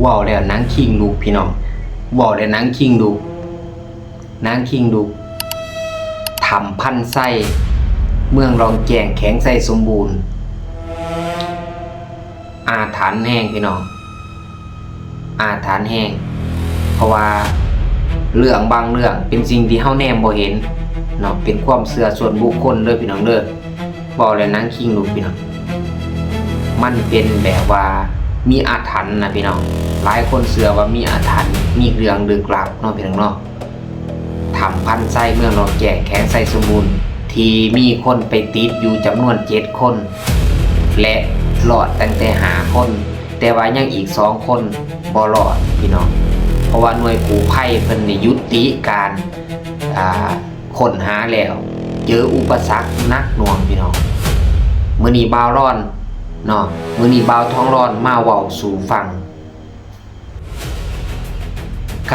ເວົ້າແລ້ວໜັງຄີງລຸກພີ່ນ້ອງ, ເວົ້າແລ້ວໜັງຄີງລຸກ, ໜັງຄີງລຸກ. ຖ້ຳພັນໄຊ ເມືອງລ່ອງແຈ້ງ ແຂວງໄຊສົມບູນ. ອາຖັນແຮງພີ່ນ້ອງ, ອາຖັນແຮງ ເພາະວ່າເລື່ອງບາງເລື່ອງເປັນສິ່ງທີ່ເຮົາແນມບໍ່ເຫັນເນາະ, ເປັນຄວາມເຊື່ອສ່ວນບຸກຄົນເດີພີ່ນ້ອງເດີ. ເວົ້າແລ້ວໜັງຄີງລຸກພີ່ນ້ອງ, ມັນເປັນແບບວ່າມີອາຖັນນະພີ່ນ້ອງ, ຫຼາຍຄົນເຊື່ອວ່າມີອາຖັນ, ມີເລື່ອງລຶກລັບເນາະພີ່ນ້ອງເນາະ. ຖ້ຳພັນໄຊ ເມືອງລ່ອງແຈ້ງ ແຂວງໄຊສົມບູນ ທີ່ມີຄົນໄປຕິດຢູ່ຈຳນວນເຈັດຄົນ ແລະ ລອດຕັ້ງແຕ່ຫ້າຄົນ, ແຕ່ວ່າຍັງອີກສອງຄົນບໍ່ລອດພີ່ນ້ອງ, ເພາະວ່າໜ່ວຍກູ້ໄພເພິ່ນນີ້ຍຸຕິການ ອ່າ ຄົ້ນຫາແລ້ວ ເຈີອຸປະສັກໜັກໜ່ວງພີ່ນ້ອງ. ມື້ນີ້ບ່າວລອນເນາະ, ມື້ນີ້ບ່າວທອງລອນມາເວົ້າສູ່ຟັງ.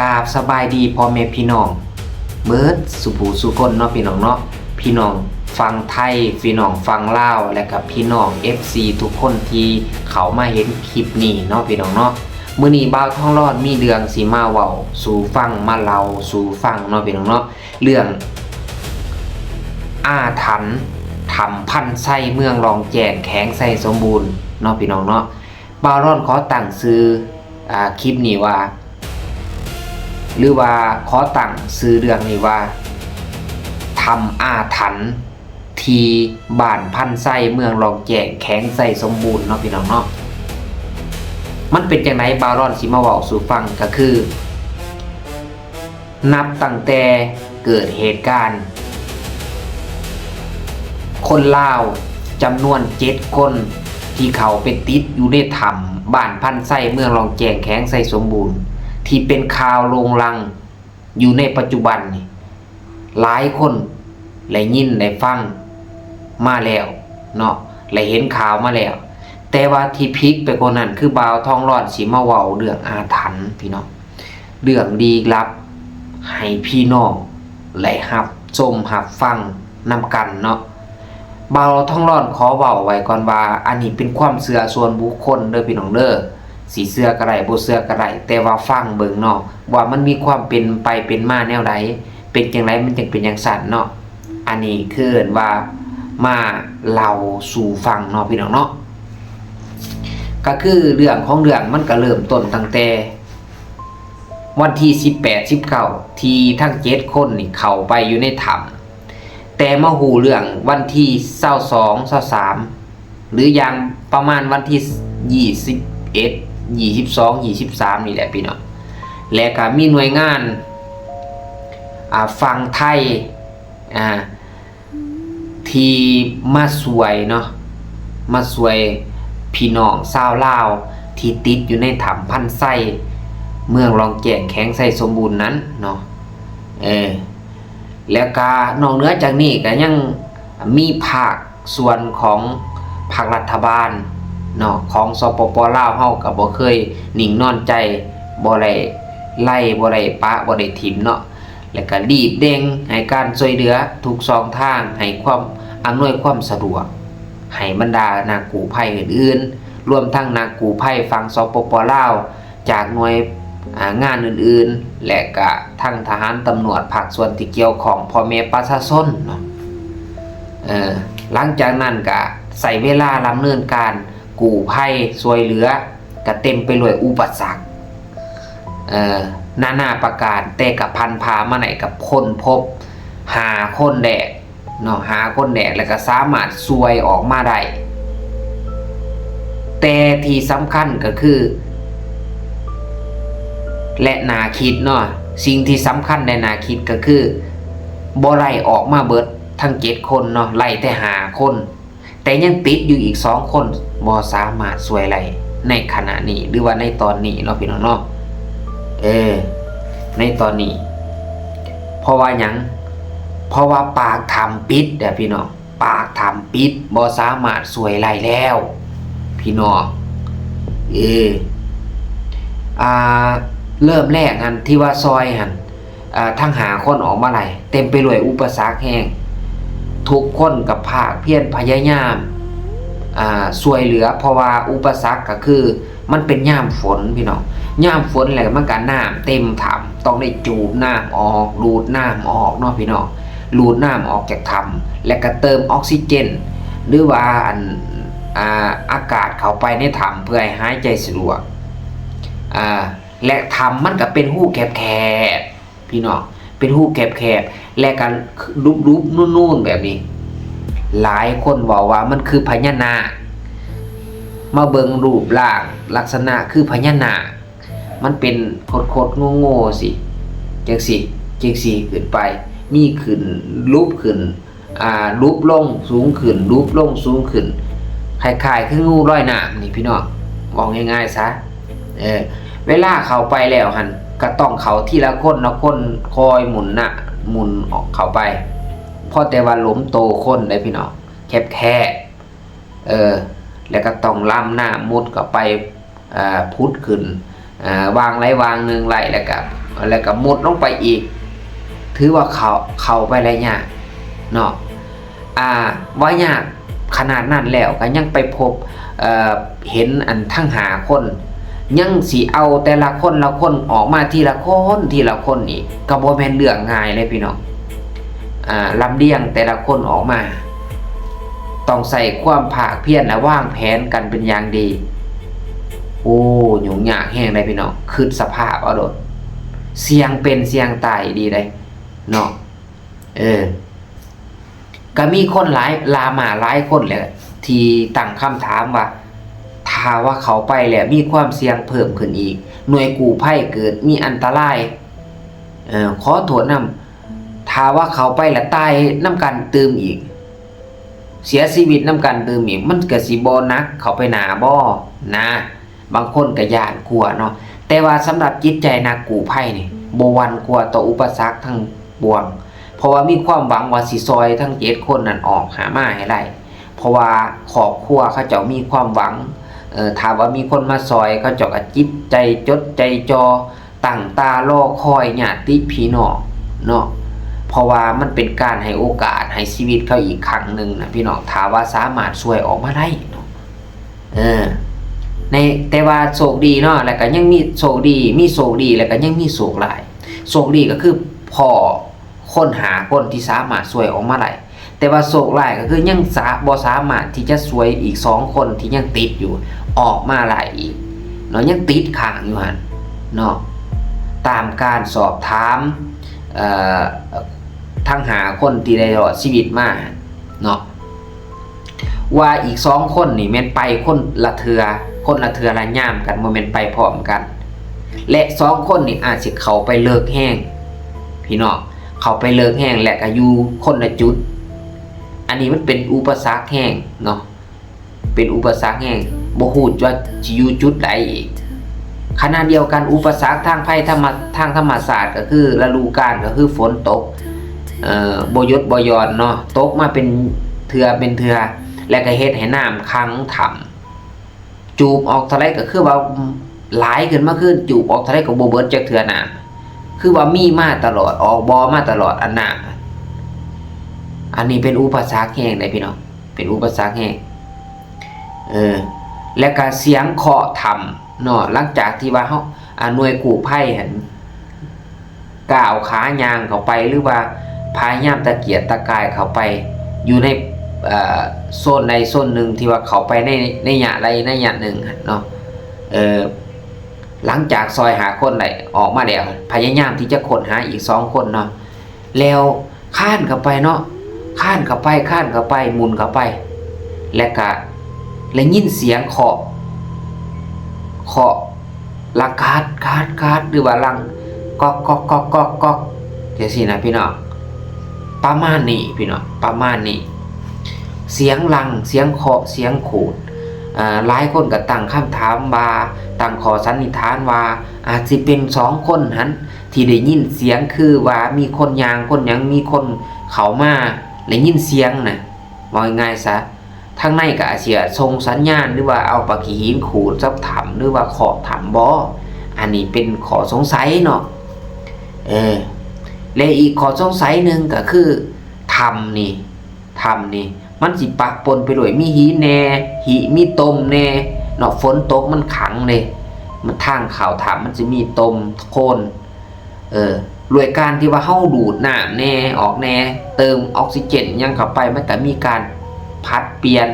ກາບສະບາຍດີພໍ່ແມ່ພີ່ນ້ອງເບິດສູ່ຜູ້ສູ່ຄົນເນາະພີ່ນ້ອງເນາະ, ພີ່ນ້ອງຝັ່ງໄທ, ພີ່ນ້ອງຝັ່ງລາວ ແລະກະພີ່ນ້ອງເອັຟຊີທຸກຄົນທີ່ເຂົ້າມາເຫັນຄລິບນີ້ເນາະພີ່ນ້ອງເນາະ. ມື້ນີ້ບ່າວທອງລອນມີເລື່ອງຊິມາເວົ້າສູ່ຟັງ, ມາເລົ່າສູ່ຟັງເນາະພີ່ນ້ອງເນາະ, ເລື່ອງອາຖັນຖ້ຳພັນໄຊ ເມືອງລ່ອງແຈ້ງ ແຂວງໄຊສົມບູນເນາະພີ່ນ້ອງເນາະ. ບ່າວລອນຂໍຕັ້ງຊື່ ອ່າ ຄລິບນີ້ວ່າ ຫຼືວ່າຂໍຕັ້ງຊື່ເລື່ອງນີ້ວ່າ ຖ້ຳອາຖັນທີ່ບ້ານພັນໄຊ ເມືອງລ່ອງແຈ້ງ ແຂວງໄຊສົມບູນເນາະພີ່ນ້ອງເນາະ. ມັນເປັນຈັ່ງໃດ ບ່າວລອນຊິມາເວົ້າສູ່ຟັງ, ກະຄື ນັບຕັ້ງແຕ່ເກີດເຫດການ ຄົນລາວຈຳນວນເຈັດຄົນ ທີ່ເຂົ້າໄປຕິດຢູ່ໃນຖ້ຳບ້ານພັນໄຊ ເມືອງລ່ອງແຈ້ງ ແຂວງໄຊສົມບູນ ທີ່ເປັນຂ່າວໂດ່ງດັງຢູ່ໃນປັດຈຸບັນນີ້, ຫຼາຍຄົນໄດ້ຍິນໄດ້ຟັງມາແລ້ວເນາະ, ໄດ້ເຫັນຂ່າວມາແລ້ວ. ແຕ່ວ່າທີ່ພິກໄປກວ່ານັ້ນ ຄືບ່າວທອງລອນຊິມາເວົ້າເລື່ອງອາຖັນພີ່ນ້ອງ, ເລື່ອງລີ້ລັບ ໃຫ້ພີ່ນ້ອງໄດ້ຮັບຊົມຮັບຟັງນຳກັນເນາະ. ບ່າວທອງລອນຂໍເວົ້າໄວ້ກ່ອນວ່າ ອັນນີ້ເປັນຄວາມເຊື່ອສ່ວນບຸກຄົນເດີພີ່ນ້ອງເດີ, ຊິເຊື່ອກະໄດ້ ບໍ່ເຊື່ອກະໄດ້, ແຕ່ວ່າຟັງເບິ່ງເນາະ ວ່າມັນມີຄວາມເປັນໄປເປັນມາແນວໃດ, ເປັນຈັ່ງໃດມັນຈຶ່ງເປັນຈັ່ງຊັ້ນເນາະ. ອັນນີ້ຄືເອີ້ນວ່າມາເລົ່າສູ່ຟັງເນາະພີ່ນ້ອງເນາະ. ກະຄືເລື່ອງຂອງເລື່ອງ ມັນກະເລີ່ມຕົ້ນຕັ້ງແຕ່ ວັນທີສິບແປດ ສິບເກົ້າ ທີ່ທັງເຈັດຄົນນີ້ເຂົ້າໄປຢູ່ໃນຖ້ຳ, ແຕ່ມາຮູ້ເລື່ອງວັນທີຊາວສອງ ຊາວສາມ ຫຼືຢ່າງປະມານວັນທີ ຊາວເອັດ ຊາວສອງ ຊາວສາມ ນີ້ແຫຼະພີ່ນ້ອງ. ແລະກະມີໜ່ວຍງານ ອ່າ ຝັ່ງໄທ ອ່າ ທີ່ມາຊ່ວຍເນາະ, ມາຊ່ວຍພີ່ນ້ອງຊາວລາວທີ່ຕິດຢູ່ໃນຖ້ຳພັນໄຊ ເມືອງລ່ອງແຈ້ງ ແຂວງໄຊສົມບູນນັ້ນເນາະ. ເອີ ແລ້ວກະນອກເໜືອຈາກນີ້ກະຍັງມີພາກສ່ວນຂອງພາກລັດຖະບານເນາະ ຂອງ ສປປ ລາວ ເຮົາກະບໍ່ເຄີຍນິ່ງນອນໃຈ, ບໍ່ໄດ້ໄລ່ ບໍ່ໄດ້ປະ ບໍ່ໄດ້ຖິ້ມເນາະ. ແລະກະລີບເລັ່ງໃຫ້ການຊ່ວຍເຫຼືອທຸກຊ່ອງທາງ, ໃຫ້ຄວາມ ອຳນວຍຄວາມສະດວກໃຫ້ບັນດານັກກູ້ໄພອື່ນໆ, ລວມທັງນັກກູ້ໄພຝັ່ງ ສປປ ລາວ ຈາກໜ່ວຍ ອາ ງານອື່ນໆ ແລະກະທັງທະຫານ, ຕຳຫຼວດ, ພາກສ່ວນທີ່ກ່ຽວຂ້ອງ, ພໍ່ແມ່ປະຊາຊົນເນາະ. ເອີ ຫຼັງຈາກນັ້ນກະໃຊ້ເວລາດຳເນີນການກູ້ໄພຊ່ວຍເຫຼືອ ກະເຕັມໄປດ້ວຍອຸປະສັກ ເອີ ນານາປະການ, ແຕ່ກະພັນຜ່າມາໄດ້ກະຄົ້ນພົບຫ້າຄົນແລ້ວເນາະ, ຫ້າຄົນແລ້ວ ແລ້ວກະສາມາດຊ່ວຍອອກມາໄດ້. ແຕ່ທີ່ສຳຄັນກະຄື ແລະໜ້າຄິດເນາະ, ສິ່ງທີ່ສຳຄັນ ແລະໜ້າຄິດກະຄື ບໍ່ໄດ້ອອກມາເບິດທັງເຈັດຄົນເນາະ, ໄດ້ແຕ່ຫ້າຄົນ. ແຕ່ຍັງຕິດຢູ່ອີກສອງຄົນ ບໍ່ສາມາດຊ່ວຍໄດ້ໃນຂະນະນີ້ ຫຼືວ່າໃນຕອນນີ້ເນາະພີ່ນ້ອງເນາະ. ເອີ ໃນຕອນນີ້ ເພາະວ່າຫຍັງ? ເພາະວ່າປາກຖ້ຳປິດເດ້ພີ່ນ້ອງ, ປາກຖ້ຳປິດ ບໍ່ສາມາດຊ່ວຍໄດ້ແລ້ວພີ່ນ້ອງ. ເອີ ອ່າ ເລີ່ມແລກຫັ້ນ ທີ່ວ່າຊ່ອຍຫັ້ນ ອ່າ ທັງຫ້າຄົນອອກມາໄດ້ ເຕັມໄປດ້ວຍອຸປະສັກແຮງ. ທຸກຄົນກໍພາກພຽນພະຍາຍາມ ອ່າ ຊ່ວຍເຫຼືອ ເພາະວ່າອຸປະສັກກໍຄືມັນເປັນຍາມຝົນພີ່ນ້ອງ, ຍາມຝົນແລ້ວມັນກໍນ້ຳເຕັມຖ້ຳ ຕ້ອງໄດ້ຈູບນ້ຳອອກ ດູດນ້ຳອອກເນາະພີ່ນ້ອງ ດູດນ້ຳອອກຈາກຖ້ຳ ແລ້ວກໍເຕີມອອກຊີເຈນ ຫຼືວ່າອັນ ອ່າ ອາກາດເຂົ້າໄປໃນຖ້ຳ ເພື່ອໃຫ້ຫາຍໃຈສະດວກ ອ່າ ແລະ ຖ້ຳມັນກໍເປັນຮູແຄບໆ ພີ່ນ້ອງ ເປັນຮູແຄບໆ ແລະກໍດຸບໆນູນໆແບບນີ້ ຫຼາຍຄົນເວົ້າວ່າມັນຄືພະຍານາກ ມາເບິ່ງຮູບຮ່າງລັກສະນະຄືພະຍານາກ ມັນເປັນຄົດໆໂງ່ໆຊີ້ ຈັ່ງຊີ້ ຈັ່ງຊີ້ຂຶ້ນໄປ ມີຂຶ້ນ ຫຼຸບຂຶ້ນ ອ່າ ຫຼຸບລົງ ສູງຂຶ້ນ ຫຼຸບລົງ ສູງຂຶ້ນ ຄ້າຍໆຄືງູລອຍນ້ຳນີ້ພີ່ນ້ອງ ເວົ້າງ່າຍໆຊະ ເອີ ເວລາເຂົ້າໄປແລ້ວຫັ້ນ ກໍຕ້ອງເຂົ້າທີລະຄົນລະຄົນ ຄ່ອຍໝູນນະ ໝູນອອກເຂົ້າໄປ ພໍແຕ່ວ່າຫຼົມໂຕຄົນເດ້ພີ່ນ້ອງ ແຄບໆ ເອີ ແລ້ວກໍຕ້ອງລຳນ້ຳມຸດເຂົ້າໄປ ເອີ ຜຸດຂຶ້ນ ເອີ ຫວ່າງໃດຫວ່າງໜຶ່ງໄດ້ ແລ້ວກໍ ແລ້ວກໍມຸດລົງໄປອີກ ຖືວ່າເຂົ້າ ເຂົ້າໄປໄດ້ຍາກເນາະ ອ່າ ວ່າຍາກຂະໜາດນັ້ນແລ້ວ ກໍຍັງໄປພົບ ເອີ ເຫັນອັນທັງຫ້າຄົນ ຍັງຊິເອົາແຕ່ລະຄົນລະຄົນອອກມາທີລະຄົນທີລະຄົນອີກ ກໍບໍ່ແມ່ນເລື່ອງງ່າຍເດ້ພີ່ນ້ອງ ອ່າ ລຳລຽງແຕ່ລະຄົນອອກມາ ຕ້ອງໃຊ້ຄວາມພາກພຽນ ແລະ ວາງແຜນກັນເປັນຢ່າງດີ. ໂອ້ ຫຍຸ້ງຍາກແຮງເດ້ພີ່ນ້ອງ ຄິດສະພາບເອົາໂລດ ສ່ຽງເປັນສ່ຽງຕາຍອີ່ຫຼີເດ້ເນາະ ເອີ ກໍມີຄົນຫຼາຍ ລ່າມ້າຫຼາຍຄົນແຫຼະ ທີ່ຕັ້ງຄຳຖາມວ່າ ຖ້າວ່າເຂົ້າໄປແລ້ວມີຄວາມສ່ຽງເພີ່ມຂຶ້ນອີກ ໜ່ວຍກູ້ໄພເກີດມີອັນຕະລາຍ ເອີ ຂໍໂທດນຳ ຖ້າວ່າເຂົ້າໄປແລ້ວຕາຍນຳກັນຕື່ມອີກ ເສຍຊີວິດນຳກັນຕື່ມອີກ ມັນກໍຊິບໍ່ໜັກເຂົ້າໄປໜ້າບໍ່ນະ? ບາງຄົນກໍຢ້ານກົວເນາະ ແຕ່ວ່າສຳລັບຈິດໃຈນັກກູ້ໄພນີ້ ບໍ່ຫວັ່ນກົວຕໍ່ອຸປະສັກທັງປວງ ເພາະວ່າມີຄວາມຫວັງວ່າຊິຊ່ອຍທັງເຈັດຄົນນັ້ນອອກຫາມາໃຫ້ໄດ້ ເພາະວ່າຄອບຄົວເຂົາເຈົ້າມີຄວາມຫວັງ ເອີ ຖ້າວ່າມີຄົນມາຊ່ອຍ ເຂົາເຈົ້າກໍຈິດໃຈຈົດໃຈຈ່ອ ຕັ້ງຕາລໍຄອຍຍາດຕິພີ່ນ້ອງເນາະ ເພາະວ່າມັນເປັນການໃຫ້ໂອກາດໃຫ້ຊີວິດເຂົາອີກຄັ້ງໜຶ່ງນະພີ່ນ້ອງ ຖ້າວ່າສາມາດຊ່ວຍອອກມາໄດ້ເນາະ ເອີ ໃນ ແຕ່ວ່າໂຊກດີເນາະ ແລ້ວກໍຍັງມີໂຊກດີ ມີໂຊກດີ ແລ້ວກໍຍັງມີໂຊກຮ້າຍ ໂຊກດີກໍຄືພໍ້ ຄົນຫ້າຄົນທີ່ສາມາດຊ່ວຍອອກມາໄດ້ ແຕ່ວ່າໂຊກຮ້າຍກໍຄືຍັງສາ ບໍ່ສາມາດທີ່ຈະຊ່ວຍອີກສອງຄົນທີ່ຍັງຕິດຢູ່ອອກມາໄດ້ອີກເນາະ ຍັງຕິດຄ້າງຢູ່ຫັ້ນເນາະ ຕາມການສອບຖາມ ເອີ ທັງຫ້າຄົນທີ່ໄດ້ລອດຊີວິດມາເນາະ ວ່າອີກສອງຄົນນີ້ແມ່ນໄປຄົນລະເທື່ອ ຄົນລະເທື່ອລະຍາມກັນ ບໍ່ແມ່ນໄປພ້ອມກັນ ແລະ ສອງຄົນນີ້ອາດຊິເຂົ້າໄປເລິກແຮງ ພີ່ນ້ອງ ເຂົ້າໄປເລິກແຮງ ແລະ ກໍຢູ່ຄົນລະຈຸດ ອັນນີ້ມັນເປັນອຸປະສັກແຮງເນາະ ເປັນອຸປະສັກແຮງ ບໍ່ຮູ້ວ່າຊິຢູ່ຈຸດໃດອີກ. ຂະນະດຽວກັນ ອຸປະສັກທາງໄພທຳມະ ທາງທຳມະຊາດ ກໍຄືລະດູການ ກໍຄືຝົນຕົກ ເອີ ບໍ່ຢຸດບໍ່ຢ່ອນເນາະ ຕົກມາເປັນເທື່ອເປັນເທື່ອ ແລ້ວກໍເຮັດໃຫ້ນ້ຳຂັງຖ້ຳ ຈູບອອກເທົ່າໃດກໍຄືວ່າຫຼາຍຂຶ້ນມາຄືນ ຈູບອອກເທົ່າໃດກໍບໍ່ເບິດຈັກເທື່ອນ້ຳ ຄືວ່າມີມາຕະຫຼອດ ອອກບໍ່ມາຕະຫຼອດ ອັນນ້ຳ ອັນນີ້ເປັນອຸປະສັກແຮງເດ້ພີ່ນ້ອງ ເປັນອຸປະສັກແຮງ ເອີ ແລ້ວກະສຽງເຄາະຖ້ຳເນາະ ຫຼັງຈາກທີ່ວ່າເຮົາ ອາ ໜ່ວຍກູ້ໄພຫັ້ນ ກ້າວຂາຍ່າງເຂົ້າໄປ ຫຼືວ່າພະຍາຍາມຕະກຽກຕະກາຍເຂົ້າໄປຢູ່ໃນ ເອີ ໂຊນໃດໂຊນໜຶ່ງ ທີ່ວ່າເຂົ້າໄປໃນໄລຍະໃດໄລຍະໜຶ່ງຫັ້ນເນາະ ເອີ ຫຼັງຈາກຊ່ອຍຫ້າຄົນໄດ້ອອກມາແລ້ວ ພະຍາຍາມທີ່ຈະຄົ້ນຫາອີກສອງຄົນເນາະ ແລ້ວຄານເຂົ້າໄປເນາະ ຄານເຂົ້າໄປ ຄານເຂົ້າໄປ ໝູນເຂົ້າໄປ ແລ້ວກະໄດ້ຍິນສຽງເຄາະ ເຄາະ ລັງກາດ ກາດ ກາດ ຫຼືວ່າລັງ ກອກ ກອກ ກອກ ກອກ ກອກ ຈັ່ງຊີ້ນະພີ່ນ້ອງ ປະມານນີ້ພີ່ນ້ອງ ປະມານນີ້ ສຽງລັງ ສຽງເຄາະ ສຽງຂູດ ອາ ຫຼາຍຄົນກໍຕັ້ງຄຳຖາມວ່າ ຕັ້ງຂໍ້ສັນນິຖານວ່າ ອາດຊິເປັນສອງຄົນຫັ້ນ ທີ່ໄດ້ຍິນສຽງຄືວ່າມີຄົນຍ່າງຄົນຫຍັງ ມີຄົນເຂົ້າມາ ໄດ້ຍິນສຽງນະ ເວົ້າງ່າຍໆຊະ ທາງໃນກໍອາດຊິສົ່ງສັນຍານ ຫຼືວ່າເອົາປາກຂີ້ຫີນຂູດກັບຖ້ຳ ຫຼືວ່າເຄາະຖ້ຳບໍ ອັນນີ້ເປັນຂໍ້ສົງໄສເນາະ ເອີ ແລະ ອີກຂໍ້ສົງໄສໜຶ່ງກໍຄື ຖ້ຳນີ້ ຖ້ຳນີ້ ມັນຊິປະປົນໄປດ້ວຍມີຫີນແດ່ ຫີ ມີຕົມແດ່ເນາະ ຝົນຕົກມັນຂັງເດ້ ມັນ ທາງເຂົ້າຖ້ຳມັນຈະມີຕົມໂຄນ ເອີ ດ້ວຍການທີ່ວ່າເຮົາດູດນ້ຳແດ່ ອອກແດ່ ເຕີມອອກຊີເຈນຫຍັງເຂົ້າໄປ ມັນກໍມີການຜັດປ່ຽນ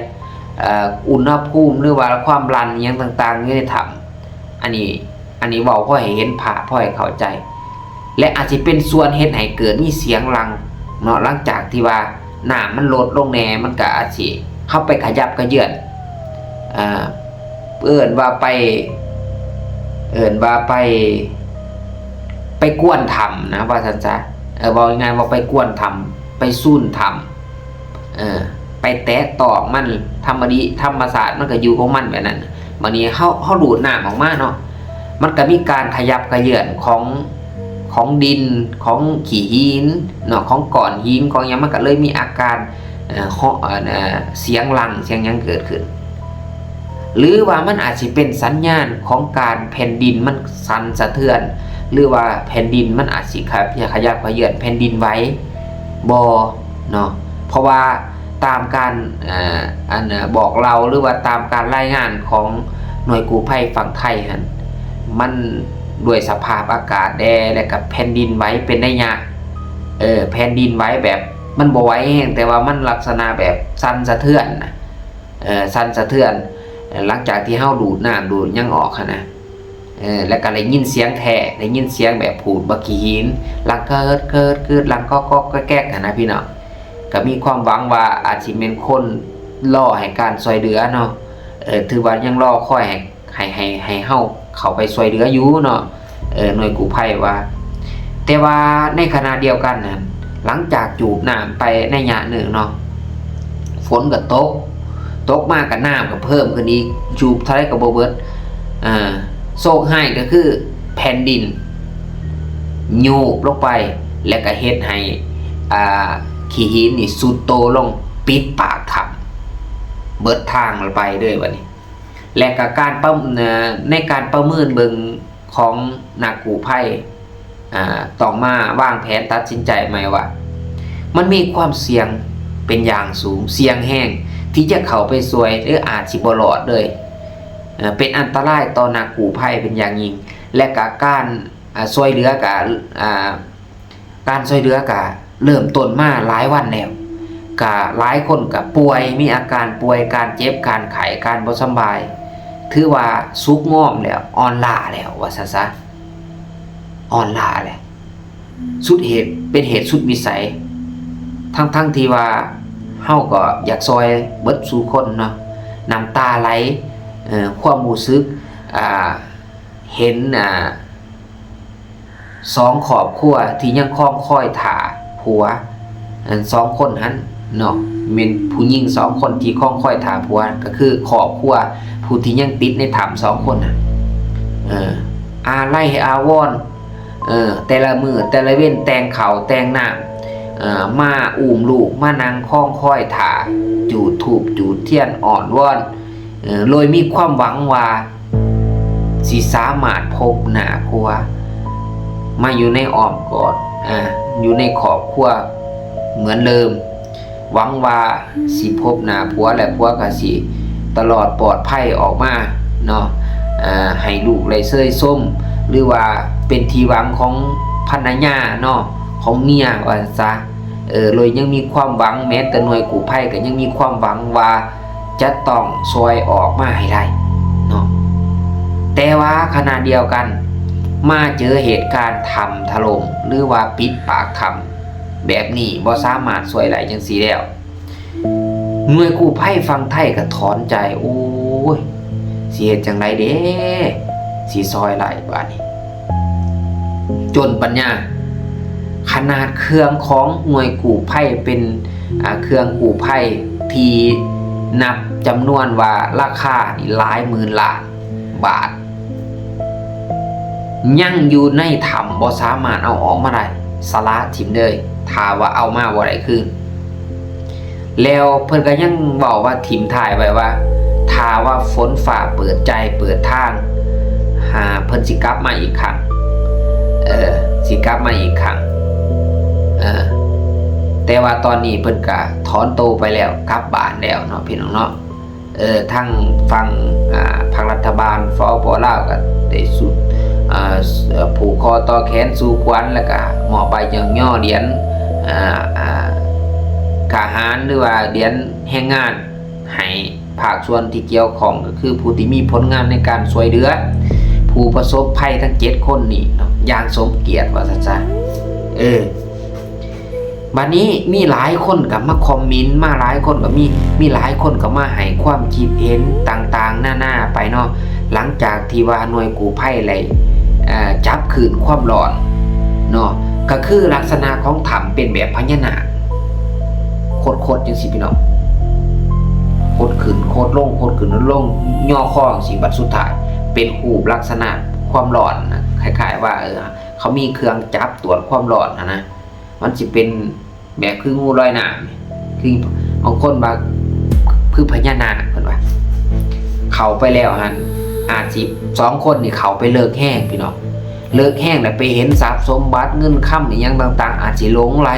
ເອີ ອຸນຫະພູມ ຫຼືວ່າຄວາມດັນຫຍັງຕ່າງໆຢູ່ໃນຖ້ຳ. ອັນນີ້ ອັນນີ້ເວົ້າພໍໃຫ້ເຫັນພາບ ພໍໃຫ້ເຂົ້າໃຈ ແລະ ອາດຊິເປັນສ່ວນເຮັດໃຫ້ເກີດມີສຽງຫຼັ່ງເນາະ. ຫຼັງຈາກທີ່ວ່ານ້ຳມັນລົດລົງແດ່ ມັນກໍອາດຊິ ເຮົາໄປຂະຫຍັບຂະເຫຍື່ອນ ເອີ ເອີ້ນວ່າໄປ ເອີ້ນວ່າໄປ ໄປກວນຖ້ຳນະ ວ່າຊັ້ນຊະ. ເອີ ເວົ້າງ່າຍໆວ່າໄປກວນຖ້ຳ ໄປສູນຖ້ຳ ເອີ ໄປແຕະຕ້ອງມັນ ທຳມະດີ ທຳມະຊາດມັນກໍຢູ່ຂອງມັນແບບນັ້ນ. ບາດນີ້ເຮົາ ເຮົາດູດນ້ຳອອກມາເນາະ ມັນກໍມີການຂະຫຍັບຂະເຫຍື່ອນຂອງ ຂອງດິນ ຂອງຂີ້ຫີນເນາະ ຂອງກ້ອນຫີນ ຂອງຫຍັງ ມັນກໍເລີຍມີອາການ ເອີ ເຫາະ ເອີ ສຽງຫຼັ່ງ ສຽງຫຍັງເກີດຂຶ້ນ ຫຼືວ່າມັນອາດຊິເປັນສັນຍານຂອງການແຜ່ນດິນມັນສັ່ນສະເທືອນ ຫຼືວ່າແຜ່ນດິນມັນອາດຊິຂະ ຂະຫຍັບຂະເຫຍື່ອນ ແຜ່ນດິນໄຫວບໍ່ເນາະ. ເພາະວ່າຕາມການ ເອີ ອັນ ເອີ ບອກເລົ່າ ຫຼືວ່າຕາມການລາຍງານຂອງໜ່ວຍກູ້ໄພຝັ່ງໄທຫັ້ນ ມັນດ້ວຍສະພາບອາກາດແດ່ ແລະກະແຜ່ນດິນໄຫວເປັນໄລຍະ ເອີ ແຜ່ນດິນໄຫວແບບ ມັນບໍ່ໄຫວແຮງ ແຕ່ວ່າມັນລັກສະນະແບບສັ່ນສະເທືອນນະ ເອີ ສັ່ນສະເທືອນ ເອີ ຫຼັງຈາກທີ່ເຮົາດູດນ້ຳດູດຫຍັງອອກຫັ້ນນະ ເອີ ແລ້ວກໍໄດ້ຍິນສຽງແທ້ ໄດ້ຍິນສຽງແບບຂູດບັກຂີ້ຫີນ ຫຼັ່ງເກີດ ເກີດ ເກີດ ຫຼັ່ງກອກ ກອກ ແກກ ແກກ ຫັ້ນນະພີ່ນ້ອງ. ກໍມີຄວາມຫວັງວ່າອາດຊິແມ່ນຄົນລໍໃຫ້ການຊ່ວຍເຫຼືອເນາະ ເອີ ຖືວ່າຍັງລໍຄອຍໃຫ້ ໃຫ້ ໃຫ້ ໃຫ້ເຮົາເຂົ້າໄປຊ່ວຍເຫຼືອຢູ່ເນາະ ເອີ ໜ່ວຍກູ້ໄພວ່າ. ແຕ່ວ່າໃນຂະນະດຽວກັນນັ້ນ ຫຼັງຈາກຈູບນ້ຳໄປໄລຍະໜຶ່ງເນາະ ຝົນກໍຕົກ ຕົກມາກໍນ້ຳກໍເພີ່ມຂຶ້ນອີກ ຈູບເທົ່າໃດກໍບໍ່ເບິດ. ເອີ ໂຊກຮ້າຍກໍຄືແຜ່ນດິນໂຍບລົງໄປ ແລ້ວກໍເຮັດໃຫ້ ອ່າ ຂີ້ຫີນນີ້ຊຸດໂຕລົງ ປິດປາກຖ້ຳເບິດທາງໄປເລີຍບັດນີ້. ແລະກະການປະ ເອີ ໃນການປະເມີນເບິ່ງຂອງນັກກູ້ໄພ ອາ ຕ້ອງມາວາງແຜນຕັດສິນໃຈໃໝ່ວ່າ ມັນມີຄວາມສ່ຽງເປັນຢ່າງສູງ ສ່ຽງແຮງທີ່ຈະເຂົ້າໄປຊ່ວຍ ຫຼືອາດຊິບໍ່ລອດເລີຍ ເປັນອັນຕະລາຍຕໍ່ນັກກູ້ໄພເປັນຢ່າງຍິ່ງ ແລະກະການ ອາ ຊ່ວຍເຫຼືອກະ ອາ ການຊ່ວຍເຫຼືອກະເລີ່ມຕົ້ນມາຫຼາຍວັນແລ້ວ ກະຫຼາຍຄົນກະປ່ວຍ ມີອາການປ່ວຍ ການເຈັບ ການໄຂ້ ການບໍ່ສຳບາຍ ຖືວ່າຊຸກງອມແລ້ວ ອ່ອນລ້າແລ້ວ ວ່າຊັ້ນຊະ ອ່ອນລ້າແລ້ວ ສຸດເຫດ ເປັນເຫດສຸດວິໄສ ທັງໆທີ່ວ່າເຮົາກໍຢາກຊ່ອຍເບິດສູ່ຄົນເນາະ ນ້ຳຕາໄຫຼ ເອີ ຄວາມຮູ້ສຶກ ອາ ເຫັນ ອາ ສອງຄອບຄົວທີ່ຍັງຄອງຄອຍຖ້າຜົວ ອັນສອງຄົນຫັ້ນເນາະ ແມ່ນຜູ້ຍິງສອງຄົນທີ່ຄອງຄອຍຖ້າຜົວ ກໍຄືຄອບຄົວຜູ້ທີ່ຍັງຕິດໃນຖ້ຳສອງຄົນຫັ້ນ ເອີ ອາໄລອາວອນ ເອີ ແຕ່ລະມື້ແຕ່ລະເວັນ ແຕ່ງເຂົ້າແຕ່ງນ້ຳ ເອີ ມາອຸ້ມລູກ ມານັ່ງຄອງຄອຍຖ້າ ຈູດທູບຈູດທຽນ ອ້ອນວອນ ເອີ ໂດຍມີຄວາມຫວັງວ່າຊິສາມາດພົບໜ້າຜົວ ມາຢູ່ໃນອ້ອມກອດ ອາ ຢູ່ໃນຄອບຄົວເໝືອນເດີມ ຫວັງວ່າຊິພົບໜ້າຜົວ ແລະ ຜົວກໍຊິຕະຫຼອດປອດໄພອອກມາເນາະ ອາ ໃຫ້ລູກໄດ້ເຊີຍຊົມ ຫຼືວ່າເປັນທີ່ຫວັງຂອງພັນລະຍາເນາະ ຂອງເມຍວ່າຊັ້ນຊະ ເອີ ໂດຍຍັງມີຄວາມຫວັງ ແມ້ແຕ່ໜ່ວຍກູ້ໄພກໍຍັງມີຄວາມຫວັງວ່າຈະຕ້ອງຊ່ອຍອອກມາໃຫ້ໄດ້ເນາະ. ແຕ່ວ່າຂະນະດຽວກັນ ມາເຈີເຫດການຖ້ຳຖະຫຼົ່ມ ຫຼືວ່າປິດປາກຖ້ຳແບບນີ້ ບໍ່ສາມາດຊ່ອຍໄດ້ຈັ່ງຊີ້ແລ້ວ ໜ່ວຍກູ້ໄພຝັ່ງໄທກໍຖອນໃຈ ໂອ້ຍ ຊິເຮັດຈັ່ງໃດເດ ຊິຊ່ອຍໄດ້ບາດນີ້ ຈົນປັນຍາ ຂະໜາດເຄື່ອງຂອງໜ່ວຍກູ້ໄພເປັນ ອາ ເຄື່ອງກູ້ໄພທີ່ນັບຈຳນວນວ່າລາຄານີ້ຫຼາຍໝື່ນລ້ານບາດ ຍັງຢູ່ໃນຖ້ຳ ບໍ່ສາມາດເອົາອອກມາໄດ້ ສະຫຼະຖິ້ມເລີຍ ຖ້າວ່າເອົາມາບໍ່ໄດ້ຄືນ. ແລ້ວເພິ່ນກໍຍັງເວົ້າວ່າຖິ້ມທ້າຍໄວ້ວ່າ ຖ້າວ່າຝົນຟ້າເປີດໃຈເປີດທາງ ຫາເພິ່ນຊິກັບມາອີກຄັ້ງ ເອີ ຊິກັບມາອີກຄັ້ງ ເອີ ແຕ່ວ່າຕອນນີ້ເພິ່ນກະຖອນໂຕໄປແລ້ວ ກັບບ້ານແລ້ວເນາະ ພີ່ນ້ອງເນາະ. ເອີ ທາງຝັ່ງ ອ່າ ພັກລັດຖະບານ ສປປ ລາວ ກໍໄດ້ຊຸດ ອ່າ ຜູກຄໍຕໍ່ແຂນສູ່ຂວັນ ແລ້ວກໍມອບໃບຍ້ອງຍໍຫຼຽນ ອ່າ ອ່າ ທະຫານ ຫຼືວ່າຫຼຽນແຮງງານ ໃຫ້ພາກສ່ວນທີ່ກ່ຽວຂ້ອງ ກໍຄືຜູ້ທີ່ມີຜົນງານໃນການຊ່ວຍເຫຼືອຜູ້ປະສົບໄພທັງເຈັດຄົນນີ້ເນາະ ຢ່າງສົມກຽດວ່າຊັ້ນຊະ. ເອີ ບັດນີ້ມີຫຼາຍຄົນກໍມາຄອມເມັນ ມາຫຼາຍຄົນກໍມີ ມີຫຼາຍຄົນກໍມາໃຫ້ຄວາມຄິດເຫັນຕ່າງໆນານາໄປເນາະ ຫຼັງຈາກທີ່ວ່າໜ່ວຍກູ້ໄພໄດ້ ເອີ ຈັບຄື້ນຄວາມຮ້ອນເນາະ ກໍຄືລັກສະນະຂອງຖ້ຳເປັນແບບພະຍານາກ ຄົດໆ ຈັ່ງຊີ້ພີ່ນ້ອງ ຄົດຂຶ້ນຄົດລົງ ຄົດຂຶ້ນຄົດລົງ ຍໍຄໍຈັ່ງຊີ້ ບັດສຸດທ້າຍເປັນຮູບລັກສະນະຄວາມຮ້ອນນະ ຄ້າຍໆວ່າ ເອີ ເຂົາມີເຄື່ອງຈັບຕວດຄວາມຮ້ອນຫັ້ນນະ ມັນຊິເປັນແບບຄືງູລອຍນ້ຳ ຄືບາງຄົນວ່າຄືພະຍານາກເພິ່ນວ່າ ເຂົ້າໄປແລ້ວຫັ້ນ ອາດຊິ ສອງຄົນນີ້ເຂົ້າໄປເລິກແຮງພີ່ນ້ອງ ເລິກແຮງແລ້ວໄປເຫັນຊັບສົມບັດເງິນຄຳອີ່ຫຍັງຕ່າງໆ ອາດຊິຫຼົງໄຫຼ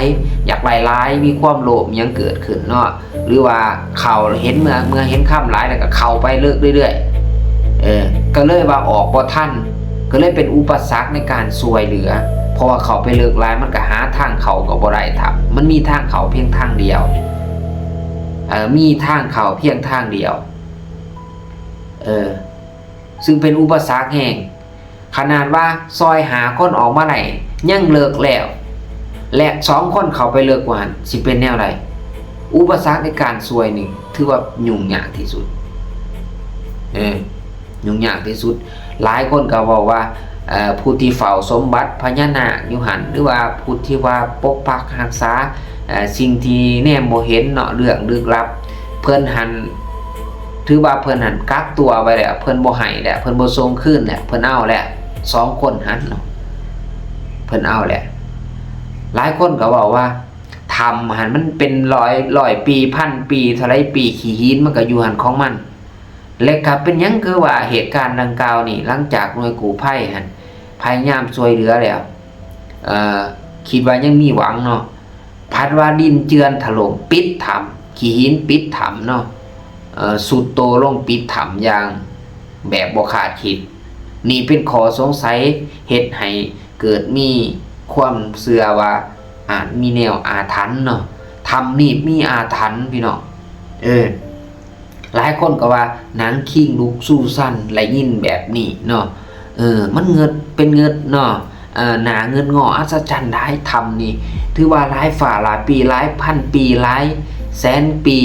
ຢາກໄດ້ຫຼາຍ ມີຄວາມໂລບອີ່ຫຍັງເກີດຂຶ້ນເນາະ ຫຼືວ່າເຂົ້າເຫັນເມື່ອ ເມື່ອເຫັນຄຳຫຼາຍແລ້ວກໍເຂົ້າໄປເລິກເລື້ອຍໆ ເອີ ກໍເລີຍວ່າອອກບໍ່ທັນ ກໍເລີຍເປັນອຸປະສັກໃນການຊ່ວຍເຫຼືອ ເພາະວ່າເຂົ້າໄປເລິກຫຼາຍ ມັນກໍຫາທາງເຂົ້າກໍບໍ່ໄດ້ ຖ້ຳມັນມີທາງເຂົ້າພຽງທາງດຽວ ເອີ ມີທາງເຂົ້າພຽງທາງດຽວ ເອີ ຊຶ່ງເປັນອຸປະສັກແຮງ ຂະໜາດວ່າຊ່ອຍຫ້າຄົນອອກມາໄດ້ຍັງເລິກແລ້ວ ແລະ ສອງຄົນເຂົ້າໄປເລິກກວ່າຫັ້ນ ຊິເປັນແນວໃດ? ອຸປະສັກໃນການຊ່ວຍນີ້ຖືວ່າຫຍຸ້ງຍາກທີ່ສຸດ ເອີ ຫຍຸ້ງຍາກທີ່ສຸດ. ຫຼາຍຄົນກໍເວົ້າວ່າ ເອີ ຜູ້ທີ່ເຝົ້າສົມບັດພະຍານາກຢູ່ຫັ້ນ ຫຼືວ່າຜູ້ທີ່ວ່າປົກປັກຮັກສາ ເອີ ສິ່ງທີ່ແນມບໍ່ເຫັນເນາະ ເລື່ອງລຶກລັບ ເພິ່ນຫັ້ນ ຖືວ່າເພິ່ນຫັ້ນກັກຕົວໄວ້ແລ້ວ ເພິ່ນບໍ່ໃຫ້ແລ້ວ ເພິ່ນບໍ່ສົ່ງຄືນແລ້ວ ເພິ່ນເອົາແລ້ວ ສອງຄົນຫັ້ນເນາະ ເພິ່ນເອົາແລ້ວ. ຫຼາຍຄົນກໍເວົ້າວ່າ ຖ້ຳຫັ້ນມັນເປັນຮ້ອຍ ຮ້ອຍປີ ພັນປີ ເທົ່າໃດປີ ຂີ້ຫີນມັນກໍຢູ່ຫັ້ນຂອງມັນ ແລະ ກໍເປັນຫຍັງຄືວ່າເຫດການດັ່ງກ່າວນີ້ ຫຼັງຈາກໜ່ວຍກູ້ໄພຫັ້ນພະຍາຍາມຊ່ວຍເຫຼືອແລ້ວ ເອີ ຄິດວ່າຍັງມີຫວັງເນາະ ພັດວ່າດິນເຈື່ອນຖະຫຼົ່ມປິດຖ້ຳ ຂີ້ຫີນປິດຖ້ຳເນາະ ເອີ ຊຸດໂຕລົງປິດຖ້ຳຢ່າງແບບບໍ່ຄາດຄິດ. ນີ້ເປັນຂໍ້ສົງໄສເຮັດໃຫ້ເກີດມີຄວາມເຊື່ອວ່າອາດມີແນວອາຖັນເນາະ ຖ້ຳນີ້ມີອາຖັນພີ່ນ້ອງ ເອີ ຫຼາຍຄົນກໍວ່າໜັງຄິງລຸກຊູຊັນ ໄດ້ຍິນແບບນີ້ເນາະ ເອີ ມັນເງິດເປັນເງິດເນາະ ເອີ ໜ້າເງິດງໍອັດສະຈັນຫຼາຍ ຖ້ຳນີ້ຖືວ່າຫຼາຍຟ້າຫຼາຍປີ ຫຼາຍພັນປີ ຫຼາຍແສນປີ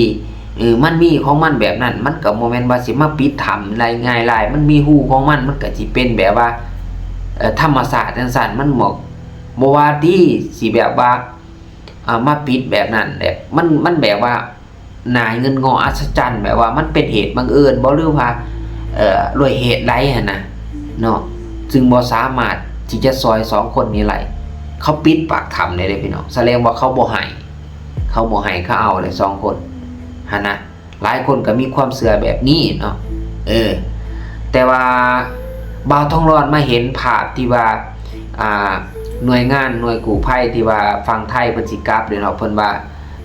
ເອີ ມັນມີຂອງມັນແບບນັ້ນ ມັນກໍບໍ່ແມ່ນວ່າຊິມາປິດຖ້ຳໄດ້ງ່າຍດາຍ ມັນມີຮູຂອງມັນ ມັນກໍຊິເປັນແບບວ່າ ເອີ ທຳມະຊາດຈັ່ງຊັ້ນ ມັນບໍ່ ບໍ່ວ່າຕິ ຊິແບບວ່າ ເອົາມາປິດແບບນັ້ນແຫຼະ ມັນ ມັນແບບວ່າໜ້າເງິດງໍອັດສະຈັນ ແບບວ່າມັນເປັນເຫດບັງເອີນບໍ່ ຫຼືວ່າ ເອີ ດ້ວຍເຫດໃດຫັ້ນນະເນາະ ຈຶ່ງບໍ່ສາມາດທີ່ຈະຊ່ອຍສອງຄົນນີ້ໄດ້. ເຂົາປິດປາກຖ້ຳໄດ້ເດ້ພີ່ນ້ອງ ສະແດງວ່າເຂົາບໍ່ໃຫ້ ເຂົາບໍ່ໃຫ້ ເຂົາເອົາເລີຍສອງຄົນຫັ້ນນະ. ຫຼາຍຄົນກໍມີຄວາມເຊື່ອແບບນີ້ເນາະ ເອີ ແຕ່ວ່າບ່າວທອງຫຼອນມາເຫັນພາບທີ່ວ່າ ອ່າ ໜ່ວຍງານ ໜ່ວຍກູ້ໄພທີ່ວ່າຝັ່ງໄທເພິ່ນຊິກັບເດ້ເນາະ ເພິ່ນວ່າ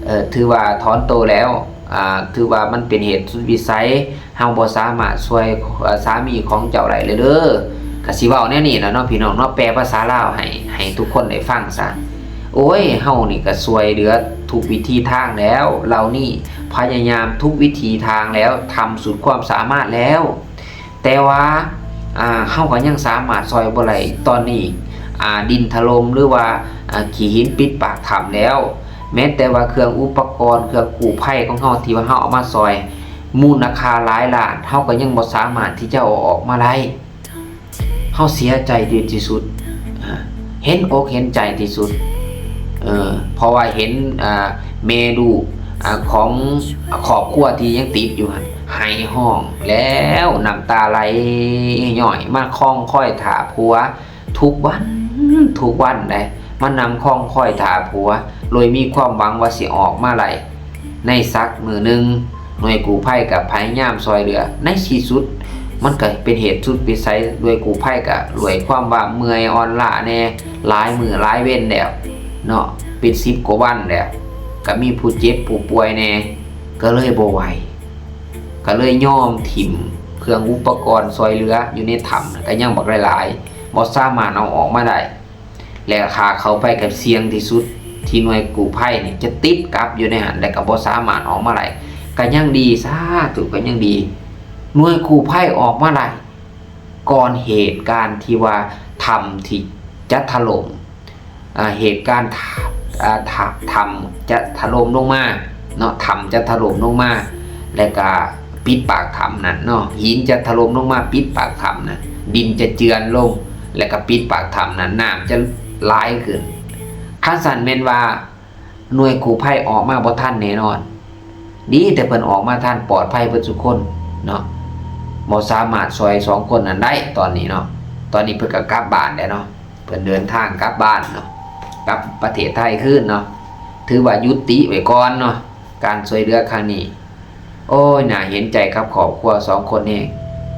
ເອີ ຖືວ່າຖອນໂຕແລ້ວ ອ່າ ຖືວ່າມັນເປັນເຫດສຸດວິໄສ ເຮົາບໍ່ສາມາດຊ່ວຍ ເອີ ສາມີຂອງເຈົ້າໄດ້ເລີຍເດີ ກໍຊິເວົ້າແນວນີ້ແຫຼະເນາະ ພີ່ນ້ອງເນາະ ແປພາສາລາວໃຫ້ ໃຫ້ທຸກຄົນໄດ້ຟັງຊະ. ໂອ້ຍ ເຮົານີ້ກໍຊ່ວຍເຫຼືອທຸກວິທີທາງແລ້ວ ເຫຼົ່ານີ້ພະຍາຍາມທຸກວິທີທາງແລ້ວ ທຳສຸດຄວາມສາມາດແລ້ວ ແຕ່ວ່າ ອ່າ ເຮົາກໍຍັງສາມາດຊ່ອຍບໍ່ໄດ້ ຕອນນີ້ ອ່າ ດິນຖະຫຼົ່ມ ຫຼືວ່າ ອ່າ ຂີ້ຫີນປິດປາກຖ້ຳແລ້ວ ແມ້ແຕ່ວ່າເຄື່ອງອຸປະກອນ ເຄື່ອງກູ້ໄພຂອງເຮົາ ທີ່ວ່າເຮົາເອົາມາຊ່ອຍ ມູນຄ່າຫຼາຍລ້ານ ເຮົາກໍຍັງບໍ່ສາມາດທີ່ຈະເອົາອອກມາໄດ້. ເຮົາເສຍໃຈທີ່ ທີ່ສຸດ ເຫັນອົກເຫັນໃຈທີ່ສຸດ ເອີ ເພາະວ່າເຫັນ ອ່າ ແມ່ລູກ ອ່າ ຂອງຄອບຄົວທີ່ຍັງຕິດຢູ່ຫັ້ນ ໄຫ້ຮ້ອງແລ້ວ ນ້ຳຕາໄຫຼຍ້ອຍ ມາຄອງຄອຍຖ້າຜົວທຸກວັນ ທຸກວັນໃດ໋ ມານັ່ງຄອງຄອຍຖ້າຜົວ ໂດຍມີຄວາມຫວັງວ່າຊິອອກມາໄດ້ ໃນສັກມື້ໜຶ່ງ ໜ່ວຍກູ້ໄພກໍພະຍາຍາມຊ່ອຍເຫຼືອ ໃນທີ່ສຸດມັນກໍເປັນເຫດສຸດວິໄສ ໜ່ວຍກູ້ໄພກໍດ້ວຍຄວາມວ່າເມື່ອຍອ່ອນລ້າແດ່ ຫຼາຍມື້ຫຼາຍເວັນແລ້ວເນາະ ເປັນສິບກວ່າວັນແລ້ວ ກໍມີຜູ້ເຈັບຜູ້ປ່ວຍແດ່ ກໍເລີຍບໍ່ໄຫວ ກໍເລີຍຍອມຖິ້ມເຄື່ອງອຸປະກອນຊ່ອຍເຫຼືອຢູ່ໃນຖ້ຳ ກໍຍັງບັກຫຼາຍໆ ບໍ່ສາມາດເອົາອອກມາໄດ້ ແລະ ຖ້າເຂົ້າໄປກໍສ່ຽງທີ່ສຸດ ທີ່ໜ່ວຍກູ້ໄພນີ້ຈະຕິດກັບຢູ່ໃນຫັ້ນ ແລະ ກໍບໍ່ສາມາດອອກມາໄດ້ ກໍຍັງດີ ສາທຸ ກໍຍັງດີ ໜ່ວຍກູ້ໄພອອກມາໄດ້ ກ່ອນເຫດການທີ່ວ່າຖ້ຳທີ່ຈະຖະຫຼົ່ມ ອ່າ ເຫດການ ອ່າ ຖ້ຳຈະຖະຫຼົ່ມລົງມາເນາະ ຖ້ຳຈະຖະຫຼົ່ມລົງມາ ແລ້ວກະປິດປາກຖ້ຳນັ້ນເນາະ ຫີນຈະຖະຫຼົ່ມລົງມາປິດປາກຖ້ຳນັ້ນ ດິນຈະເຈື່ອນລົງ ແລ້ວກະປິດປາກຖ້ຳນັ້ນ ນ້ຳຈະຫຼາຍຂຶ້ນ. ຄັນຊັ້ນແມ່ນວ່າ ໜ່ວຍກູ້ໄພອອກມາບໍ່ທັນແນ່ນອນ. ດີແຕ່ເພິ່ນອອກມາທັນ ປອດໄພເບິດສູ່ຄົນເນາະ ບໍ່ສາມາດຊ່ອຍສອງຄົນນັ້ນໄດ້ຕອນນີ້ເນາະ. ຕອນນີ້ເພິ່ນກໍກັບບ້ານແລ້ວເນາະ ເພິ່ນເດີນທາງກັບບ້ານເນາະ ກັບປະເທດໄທຄືນເນາະ. ຖືວ່າຢຸດຕິໄວ້ກ່ອນເນາະ ການຊ່ວຍເຫຼືອຄັ້ງນີ້. ໂອ້ຍ ໜ້າເຫັນໃຈກັບຄອບຄົວສອງຄົນແຮງ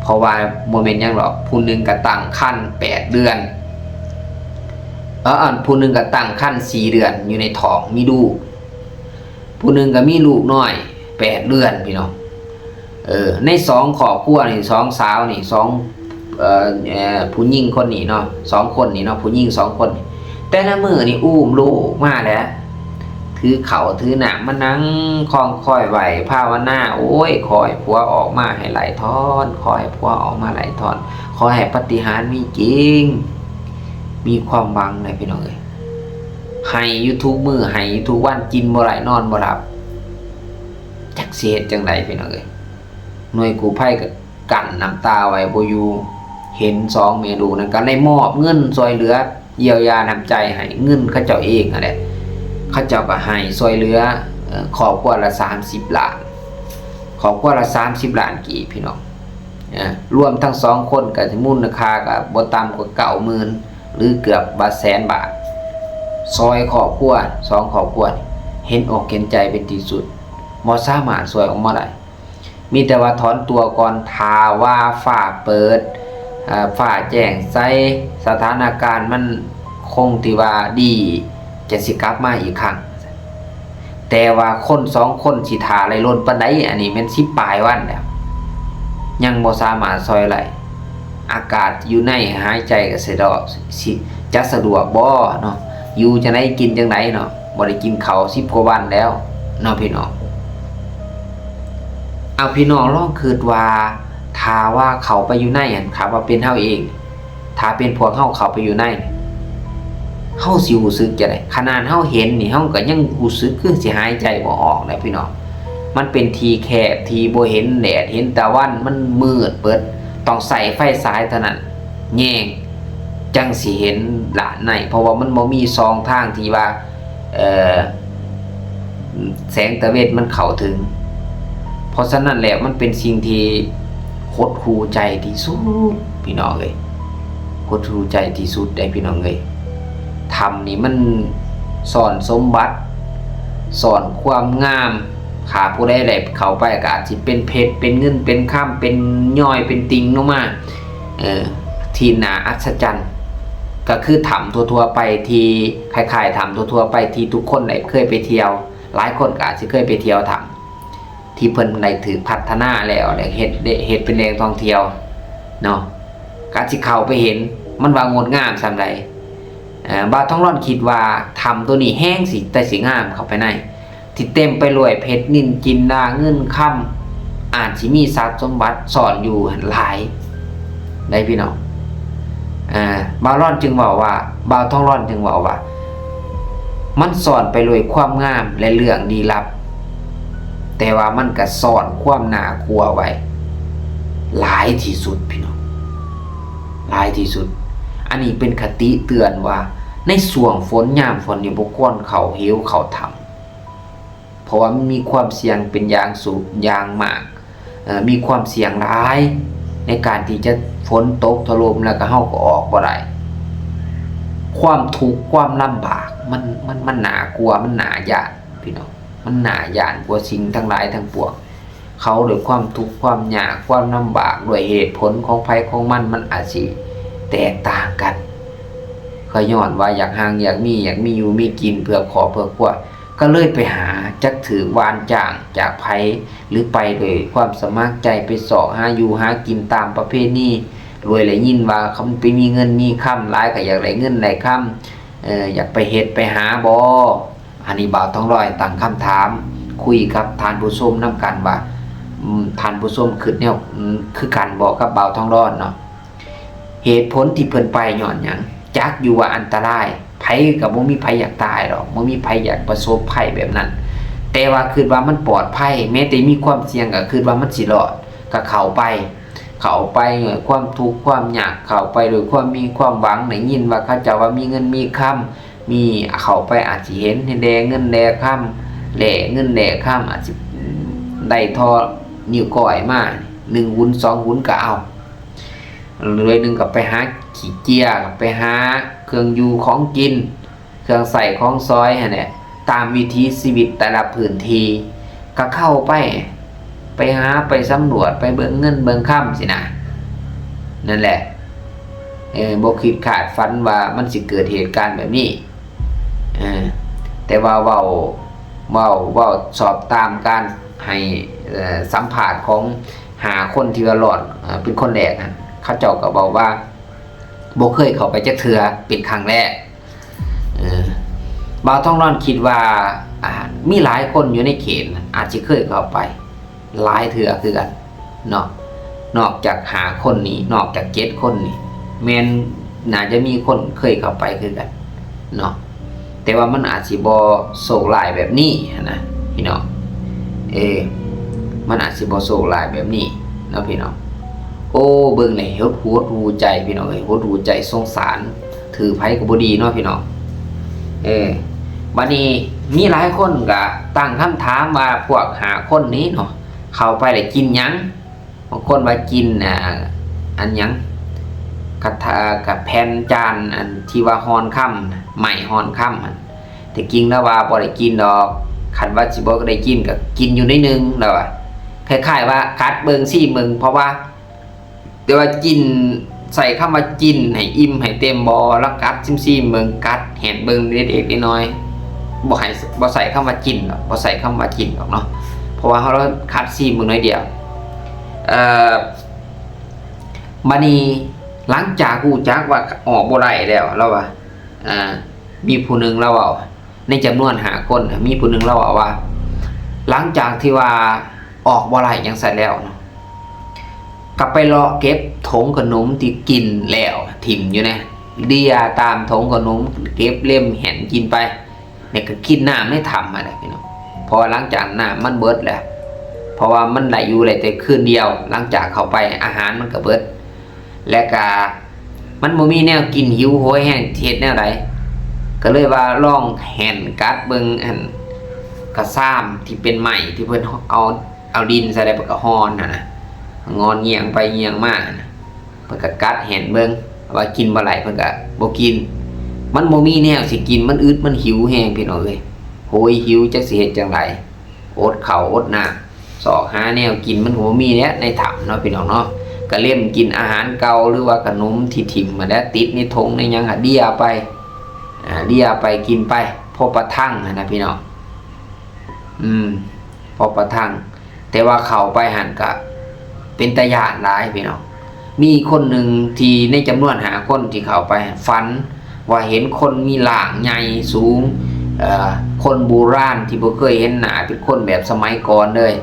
ເພາະວ່າບໍ່ແມ່ນຫຍັງດອກ ຜູ້ໜຶ່ງກໍຕັ້ງຄັນແປດເດືອນ ເອີ ອັນຜູ້ໜຶ່ງກໍຕັ້ງຄັນສີ່ເດືອນ ຢູ່ໃນທ້ອງມີລູກ ຜູ້ໜຶ່ງກໍມີລູກນ້ອຍແປດເດືອນ ພີ່ນ້ອງ. ເອີ ໃນສອງຄອບຄົວນີ້ ສອງສາວນີ້ ສອງ ເອີ ເອີ ຜູ້ຍິງຄົນນີ້ເນາະ ສອງຄົນນີ້ເນາະ ຜູ້ຍິງສອງຄົນນີ້ ແຕ່ລະມື້ນີ້ອຸ້ມລູກມາແຫຼະ ຖືເຂົ້າຖືນ້ຳມານັ່ງຄອງຄອຍໄຫວ້ພາວະນາ ໂອ້ຍ ຂໍໃຫ້ຜົວອອກມາໃຫ້ໄຫຼທ້ອນ ຂໍໃຫ້ຜົວອອກມາໄຫຼທ້ອນ ຂໍໃຫ້ປາຕິຫານມີຈິງ. ມີຄວາມຫວັງນະພີ່ນ້ອງເອີຍ ໄຫ້ຢູ່ທຸກມື້ ໄຫ້ຢູ່ທຸກວັນ ກິນບໍ່ໄດ້ນອນບໍ່ຫຼັບ ຈັກຊິເຮັດຈັ່ງໃດພີ່ນ້ອງເອີຍ. ໜ່ວຍກູ້ໄພກໍ ກັ້ນນ້ຳຕາໄວ້ບໍ່ຢູ່ ເຫັນສອງແມ່ລູກນັ້ນ ກໍໄດ້ມອບເງິນຊ່ວຍເຫຼືອ ຢຽວຢານ້ຳໃຈໃຫ້ ເງິນເຂົາເຈົ້າເອງຫັ້ນແຫຼະ ເຂົາເຈົ້າກໍໃຫ້ຊ່ວຍເຫຼືອ ເອີ ຄອບຄົວລະສາມສິບລ້ານ ຄອບຄົວລະສາມສິບລ້ານກີບ ພີ່ນ້ອງ. ເອີ ລວມທັງສອງຄົນກໍຊິມູນຄ່າກໍບໍ່ຕ່ຳກວ່າເກົ້າໝື່ນ ຫຼື ເກືອບວ່າແສນບາດ ຊ່ອຍຄອບຄົວ ສອງຄອບຄົວ ເຫັນອົກເຫັນໃຈເປັນທີ່ສຸດ ບໍ່ສາມາດຊ່ວຍອອກມາໄດ້. ມີແຕ່ວ່າຖອນຕົວກ່ອນ ຖ້າວ່າຟ້າເປີດ ເອີ ຟ້າແຈ້ງໃສ ສະຖານະການມັນຄົງທີ່ວ່າດີ ຈະຊິກັບມາອີກຄັ້ງ. ແຕ່ວ່າຄົນສອງຄົນຊິຖ້າໄດ້ດົນປານໃດ? ອັນນີ້ແມ່ນສິບປາຍວັນແລ້ວ ຍັງບໍ່ສາມາດຊ່ອຍໄດ້. ອາກາດຢູ່ໃນຫາຍໃຈກໍສະດອກ ຊິ ຈະສະດວກບໍ່ເນາະ? ຢູ່ຈັ່ງໃດກິນຈັ່ງໃດເນາະ? ບໍ່ໄດ້ກິນເຂົ້າສິບກວ່າວັນແລ້ວເນາະ ພີ່ນ້ອງ. ເອົາ ພີ່ນ້ອງລອງຄິດວ່າ ຖ້າວ່າເຂົ້າໄປຢູ່ໃນຫັ້ນ ຖ້າວ່າເປັນເຮົາເອງ ຖ້າເປັນພວກເຮົາເຂົ້າໄປຢູ່ໃນ ເຮົາຊິຮູ້ສຶກຈັ່ງໃດ? ຂະໜາດເຮົາເຫັນນີ້ ເຮົາກໍຍັງຮູ້ສຶກຄືຊິຫາຍໃຈບໍ່ອອກເດ້ພີ່ນ້ອງ. ມັນເປັນທີ່ແຄບ ທີ່ບໍ່ເຫັນແດດເຫັນຕາວັນ ມັນມືດເບິດ ຕ້ອງໃຊ້ໄຟສາຍເທົ່ານັ້ນ ແຍງ ຈັ່ງຊິເຫັນດ້ານໃນ ເພາະວ່າມັນບໍ່ມີຊ່ອງທາງທີ່ວ່າ ເອີ ແສງຕາເວັນມັນເຂົ້າເຖິງ. ເພາະສະນັ້ນແລ້ວ ມັນເປັນສິ່ງທີ່ຫົດຫູ່ໃຈທີ່ສຸດ ພີ່ນ້ອງເອີຍ ຫົດຫູ່ໃຈທີ່ສຸດເດ້ ພີ່ນ້ອງເອີຍ. ຖ້ຳນີ້ມັນສ້ອນສົມບັດ ສ້ອນຄວາມງາມ ຖ້າຜູ້ໃດໄດ້ເຂົ້າໄປກໍອາດຊິເປັນເພັດ ເປັນເງິນ ເປັນຄຳ ເປັນຍ້ອຍ ເປັນຕິ່ງລົງມາ ເອີ ທີ່ໜ້າອັດສະຈັນ ກໍຄືຖ້ຳທົ່ວໆໄປ ທີ່ຄ້າຍໆຖ້ຳທົ່ວໆໄປ ທີ່ທຸກຄົນໄດ້ເຄີຍໄປທ່ຽວ ຫຼາຍຄົນກໍອາດຊິເຄີຍໄປທ່ຽວຖ້ຳ ທີ່ເພິ່ນໄດ້ຖືກພັດທະນາແລ້ວ ແລ້ວເຮັດ ເຮັດເປັນແຫຼ່ງທ່ອງທ່ຽວເນາະ ກໍອາດຊິເຂົ້າໄປເຫັນ ມັນວ່າງົດງາມສ່ຳໃດ. ເອີ ບ່າວທອງຫຼອນຄິດວ່າຖ້ຳໂຕນີ້ແຮງຊິ ແຕ່ຊິງາມເຂົ້າໄປໃນ ທີ່ເຕັມໄປດ້ວຍເພັດນິນຈິນດາເງິນຄຳ ອາດຊິມີຊັບສົມບັດສ້ອນຢູ່ຫັ້ນຫຼາຍໃດ໋ພີ່ນ້ອງ. ເອີ ບ່າວຫຼອນຈຶ່ງເວົ້າວ່າ ບ່າວທອງຫຼອນຈຶ່ງເວົ້າວ່າ ມັນສ້ອນໄປດ້ວຍຄວາມງາມ ແລະ ເລື່ອງລີ້ລັບ ແຕ່ວ່າມັນກະສ້ອນຄວາມໜ້າກົວໄວ້ຫຼາຍທີ່ສຸດ ພີ່ນ້ອງ ຫຼາຍທີ່ສຸດ. ອັນນີ້ເປັນຄະຕິເຕືອນວ່າ ໃນຊ່ວງຝົນ ຍາມຝົນນີ້ບໍ່ຄວນເຂົ້າເຫວເຂົ້າຖ້ຳ ເພາະວ່າມັນມີຄວາມສ່ຽງເປັນຢ່າງສູງ ຢ່າງມາກ ເອີ ມີຄວາມສ່ຽງຫຼາຍໃນການທີ່ຈະຝົນຕົກຖະຫຼົ່ມ ແລ້ວກໍເຮົາກໍອອກບໍ່ໄດ້. ຄວາມທຸກຄວາມລຳບາກ ມັນ ມັນ ມັນໜ້າກົວ ມັນໜ້າຢ້ານ ພີ່ນ້ອງ ມັນໜ້າຢ້ານກວ່າສິ່ງທັງຫຼາຍທັງປວງ. ເຂົາດ້ວຍຄວາມທຸກຄວາມຍາກ ຄວາມລຳບາກ ດ້ວຍເຫດຜົນຂອງໃຜຂອງມັນ ມັນອາດຊິແຕກຕ່າງກັນ ກໍຍ້ອນວ່າຢາກຮັ່ງຢາກມີ ຢາກມີຢູ່ມີກິນເພື່ອຄອບເພື່ອຄົວ ກໍເລີຍໄປຫາ ຈັກຖືກຫວ່ານຈ້າງຈາກໃຜ ຫຼືໄປໂດຍຄວາມສະໝັກໃຈ ໄປຊອກຫາຢູ່ຫາກິນຕາມປະເພນີ ໂດຍໄດ້ຍິນວ່າຄັນໄປມີເງິນມີຄຳຫຼາຍ ກໍຢາກໄດ້ເງິນໄດ້ຄຳ ເອີ ຢາກໄປເຮັດໄປຫາບໍ່? ອັນນີ້ບ່າວທອງລອຍຕັ້ງຄຳຖາມ ຄຸຍກັບທ່ານຜູ້ຊົມນຳກັນວ່າ ອືມ ທ່ານຜູ້ຊົມຄິດແນວ ອືມ ຄືກັນບໍ່ກັບບ່າວທອງລອຍເນາະ? ເຫດຜົນທີ່ເພິ່ນໄປຍ້ອນຫຍັງ? ຈັກຢູ່ວ່າອັນຕະລາຍ ໃຜກໍບໍ່ມີໃຜຢາກຕາຍດອກ ບໍ່ມີໃຜຢາກປະສົບໄພແບບນັ້ນ ແຕ່ວ່າຄິດວ່າມັນປອດໄພ ແມ້ແຕ່ມີຄວາມສ່ຽງກໍຄິດວ່າມັນຊິລອດ ກໍເຂົ້າໄປ ເຂົ້າໄປດ້ວຍຄວາມທຸກຄວາມຍາກ ເຂົ້າໄປດ້ວຍຄວາມມີຄວາມຫວັງ ໄດ້ຍິນວ່າເຂົາເຈົ້າວ່າມີເງິນມີຄຳ ມີ ເຂົ້າໄປອາດຊິເຫັນແດ່ເງິນແດ່ຄຳ ແລ່ເງິນແລ່ຄຳ ອາດຊິໄດ້ທໍ່ນິ້ວກ້ອຍມາ ໜຶ່ງຫຸນສອງຫຸນກໍເອົາ ໜ່ວຍໜຶ່ງກໍໄປຫາຂີ້ເຈຍ ໄປຫາເຄື່ອງຢູ່ຂອງກິນ ເຄື່ອງໃຊ້ຂອງສອຍຫັ້ນແຫຼະ ຕາມວິຖີຊີວິດແຕ່ລະພື້ນທີ່ ກໍເຂົ້າໄປ ໄປຫາໄປສຳຫຼວດ ໄປເບິ່ງເງິນເບິ່ງຄຳຊີ້ນະ ນັ້ນແຫຼະ ເອີ ບໍ່ຄິດຄາດຝັນວ່າມັນຊິເກີດເຫດການແບບນີ້ ເອີ ແຕ່ວ່າເວົ້າ ເວົ້າ ເວົ້າສອບຕາມການໃຫ້ ເອີ ສຳພາດຂອງຫ້າຄົນທີ່ວ່າລອດ ເອີ ເປັນຄົນແລກຫັ້ນ ເຂົາເຈົ້າກໍເວົ້າວ່າ ບໍ່ເຄີຍເຂົ້າໄປຈັກເທື່ອ ເປັນຄັ້ງແລກ ເອີ ບ່າວທອງລອຍຄິດວ່າ ອາ ມີຫຼາຍຄົນຢູ່ໃນເຂດນັ້ນ ອາດຊິເຄີຍເຂົ້າໄປຫຼາຍເທື່ອຄືກັນເນາະ ນອກຈາກຫ້າຄົນນີ້ ນອກຈາກເຈັດຄົນນີ້ ແມ່ນໜ້າຈະມີຄົນເຄີຍເຂົ້າໄປຄືກັນເນາະ ແຕ່ວ່າມັນອາດຊິບໍ່ໂຊກຮ້າຍແບບນີ້ຫັ້ນນະ ພີ່ນ້ອງ ເອີ ມັນອາດຊິບໍ່ໂຊກຮ້າຍແບບນີ້ເນາະ ພີ່ນ້ອງ. ໂອ້ ເບິ່ງແລ້ວຫົດຫູ ຫົດຫູໃຈ ພີ່ນ້ອງເອີຍ ຫົດຫູໃຈ ສົງສານ ຖືໃຜກໍບໍ່ດີເນາະ ພີ່ນ້ອງ ເອີ ບາດນີ້ມີຫຼາຍຄົນກໍຕັ້ງຄຳຖາມວ່າ ພວກຫ້າຄົນນີ້ເນາະ ເຂົ້າໄປແລ້ວກິນຫຍັງ? ບາງຄົນວ່າກິນ ອ່າ ອັນຫຍັງ ກະທະ ກະແຜ່ນຈານ ອັນທີ່ວ່າຮ່ອນຄຳ ໄມ້ຮ່ອນຄຳຫັ້ນ ແຕ່ຈິງແລ້ວວ່າບໍ່ໄດ້ກິນດອກ ຄັນວ່າຊິບໍ່ໄດ້ກິນກໍກິນຢູ່ໜ້ອຍໜຶ່ງ ແລ້ວວ່າ ຄ້າຍໆວ່າກັດເບິ່ງ ຊີມເບິ່ງ ເພາະວ່າ ແຕ່ວ່າກິນ ໃຊ້ຄຳວ່າກິນໃຫ້ອີ່ມໃຫ້ເຕັມບໍ່ ລະກັດຊີມໆເບິ່ງ ກັດແຫນເບິ່ງເລັກໆນ້ອຍໆ ບໍ່ໃຫ້ ບໍ່ໃຊ້ຄຳວ່າກິນດອກ ບໍ່ໃຊ້ຄຳວ່າກິນດອກເນາະ ເພາະວ່າເຮົາລະກັດຊີມເບິ່ງໜ້ອຍດຽວ ເອີ ບາດນີ້ ຫຼັງຈາກຮູ້ຈັກວ່າອອກບໍ່ໄດ້ແລ້ວ ລາວວ່າ ອ່າ ມີຜູ້ໜຶ່ງລາວເວົ້າ ໃນຈຳນວນຫ້າຄົນ ມີຜູ້ໜຶ່ງລາວເວົ້າວ່າ ຫຼັງຈາກທີ່ວ່າອອກບໍ່ໄດ້ຈັ່ງຊັ້ນແລ້ວເນາະ ກໍໄປເລາະເກັບຖົງຂະໜົມທີ່ກິນແລ້ວຖິ້ມຢູ່ໃນເດັ່ຍຕາມຖົງຂະໜົມ ເກັບເລັມແຫນກິນໄປ ແລ້ວກໍກິນນ້ຳໃນຖ້ຳຫັ້ນແຫຼະ ພີ່ນ້ອງ ເພາະວ່າຫຼັງຈາກນ້ຳມັນເບິດແລ້ວ ເພາະວ່າມັນໄດ້ຢູ່ໄດ້ແຕ່ຄືນດຽວ ຫຼັງຈາກເຂົ້າໄປອາຫານມັນກໍເບິດ ແລະກະມັນບໍ່ມີແນວກິນ ຫິວໂຫຍແຮງ ຊິເຮັດແນວໃດ ກໍເລີຍວ່າລອງແຫນກັດເບິ່ງ ອັນ ກະຊາມທີ່ເປັນໄມ້ ທີ່ເພິ່ນເອົາ ເອົາດິນໃສ່ແລ້ວເພິ່ນກໍຮ່ອນຫັ້ນນະ ງອນງຽງໄປງຽງມາຫັ້ນນະ ເພິ່ນກໍກັດແຫນເບິ່ງ ວ່າກິນບໍ່ໄດ້ ເພິ່ນກໍບໍ່ກິນ ມັນບໍ່ມີແນວຊິກິນ ມັນອຶດມັນຫິວແຮງ ພີ່ນ້ອງເອີຍ ໂຫຍຫິວ ຈັກຊິເຮັດຈັ່ງໃດ ອົດເຂົ້າອົດນ້ຳ ຊອກຫາແນວກິນມັນກໍບໍ່ມີແຫຼະໃນຖ້ຳເນາະ ພີ່ນ້ອງເນາະ ກະເລັມກິນອາຫານເກົ່າ ຫຼືວ່າຂະໜົມທີ່ຖິ້ມຫັ້ນແຫຼະ ຕິດໃນຖົງໃນຫຍັງຫັ້ນ ເດັ່ຍໄປ ອ່າ ເດັ່ຍໄປກິນໄປ ພໍປະທັງຫັ້ນນະ ພີ່ນ້ອງ ອືມ ພໍປະທັງ ແຕ່ວ່າເຂົ້າໄປຫັ້ນກະເປັນຕາຢ້ານຫຼາຍ ພີ່ນ້ອງ. ມີຄົນໜຶ່ງທີ່ໃນຈຳນວນຫ້າຄົນທີ່ເຂົ້າໄປ ຝັນວ່າເຫັນຄົນມີຮ່າງໃຫຍ່ສູງ ເອີ ຄົນບູຮານທີ່ບໍ່ເຄີຍເຫັນໜ້າ ເປັນຄົນແບບສະໄໝກ່ອນເລີຍ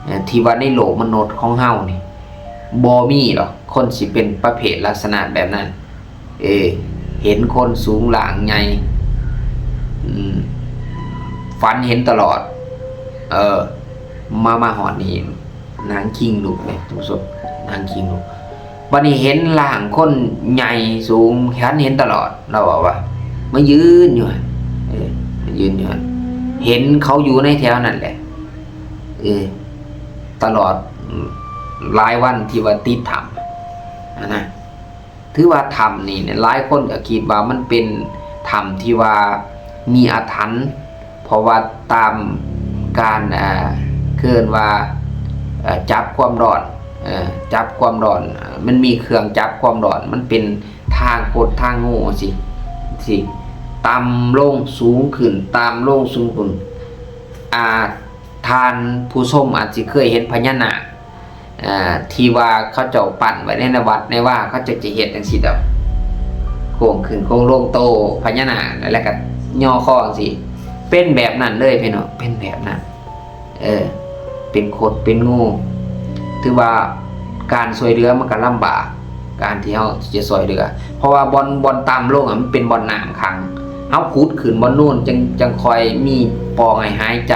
ເອີ ທີ່ວ່າໃນໂລກມະນຸດຂອງເຮົານີ້ ບໍ່ມີດອກ ຄົນຊິເປັນປະເພດລັກສະນະແບບນັ້ນ ເອີ ເຫັນຄົນສູງຮ່າງໃຫຍ່ ອືມ ຝັນເຫັນຕະຫຼອດ ເອີ ມາ ມາຮອດນີ້ ນາງຄີງລຸກເລີຍ ທ່ານຜູ້ຊົມ ນາງຄີງລຸກ. ບັດນີ້ເຫັນຮ່າງຄົນໃຫຍ່ສູງ ຝັນເຫັນຕະຫຼອດ ລາວເວົ້າວ່າ ມາຢືນຢູ່ຫັ້ນ ເອີ ມາຢືນຢູ່ຫັ້ນ ເຫັນເຂົາຢູ່ໃນແຖວນັ້ນແຫຼະ ເອີ ຕະຫຼອດຫຼາຍວັນທີ່ວ່າຕິດຖ້ຳຫັ້ນນະ. ຖືວ່າຖ້ຳນີ້ເນຍ ຫຼາຍຄົນກໍຄິດວ່າມັນເປັນຖ້ຳທີ່ວ່າມີອາຖັນ ເພາະວ່າຕາມການ ເອີ ເອີ້ນວ່າ ເອີ ຈັບຄວາມຮ້ອນ ເອີ ຈັບຄວາມຮ້ອນ ເອີ ມັນມີເຄື່ອງຈັບຄວາມຮ້ອນ ມັນເປັນທາງຄົດທາງໂຮຊິ ຊິຕ່ຳລົງສູງຂຶ້ນ ຕ່ຳລົງສູງຂຶ້ນ ອ່າ ທ່ານຜູ້ຊົມອາດຊິເຄີຍເຫັນພະຍານາກ ອ່າ ທີ່ວ່າເຂົາເຈົ້າປັ້ນໄວ້ໃນວັດໃນວາ ເຂົາເຈົ້າຈະເຮັດຈັ່ງຊີ້ດອກ ໂຄ້ງຂຶ້ນໂຄ້ງລົງ ໂຕພະຍານາກ ແລ້ວກໍຍໍຄໍຈັ່ງຊີ້ ເປັນແບບນັ້ນເລີຍພີ່ນ້ອງ ເປັນແບບນັ້ນ ເອີ ເປັນຄົດເປັນງູ ຖືວ່າການຊ່ວຍເຫຼືອມັນກໍລຳບາກ ການທີ່ເຮົາຈະຊ່ວຍເຫຼືອ ເພາະວ່າບ່ອນ ບ່ອນຕ່ຳລົງອະ ມັນເປັນບ່ອນນ້ຳຂັງ ເຮົາຂຸດຂຶ້ນບ່ອນນູນ ຈັ່ງ ຈັ່ງຄ່ອຍມີປ່ອງໃຫ້ຫາຍໃຈ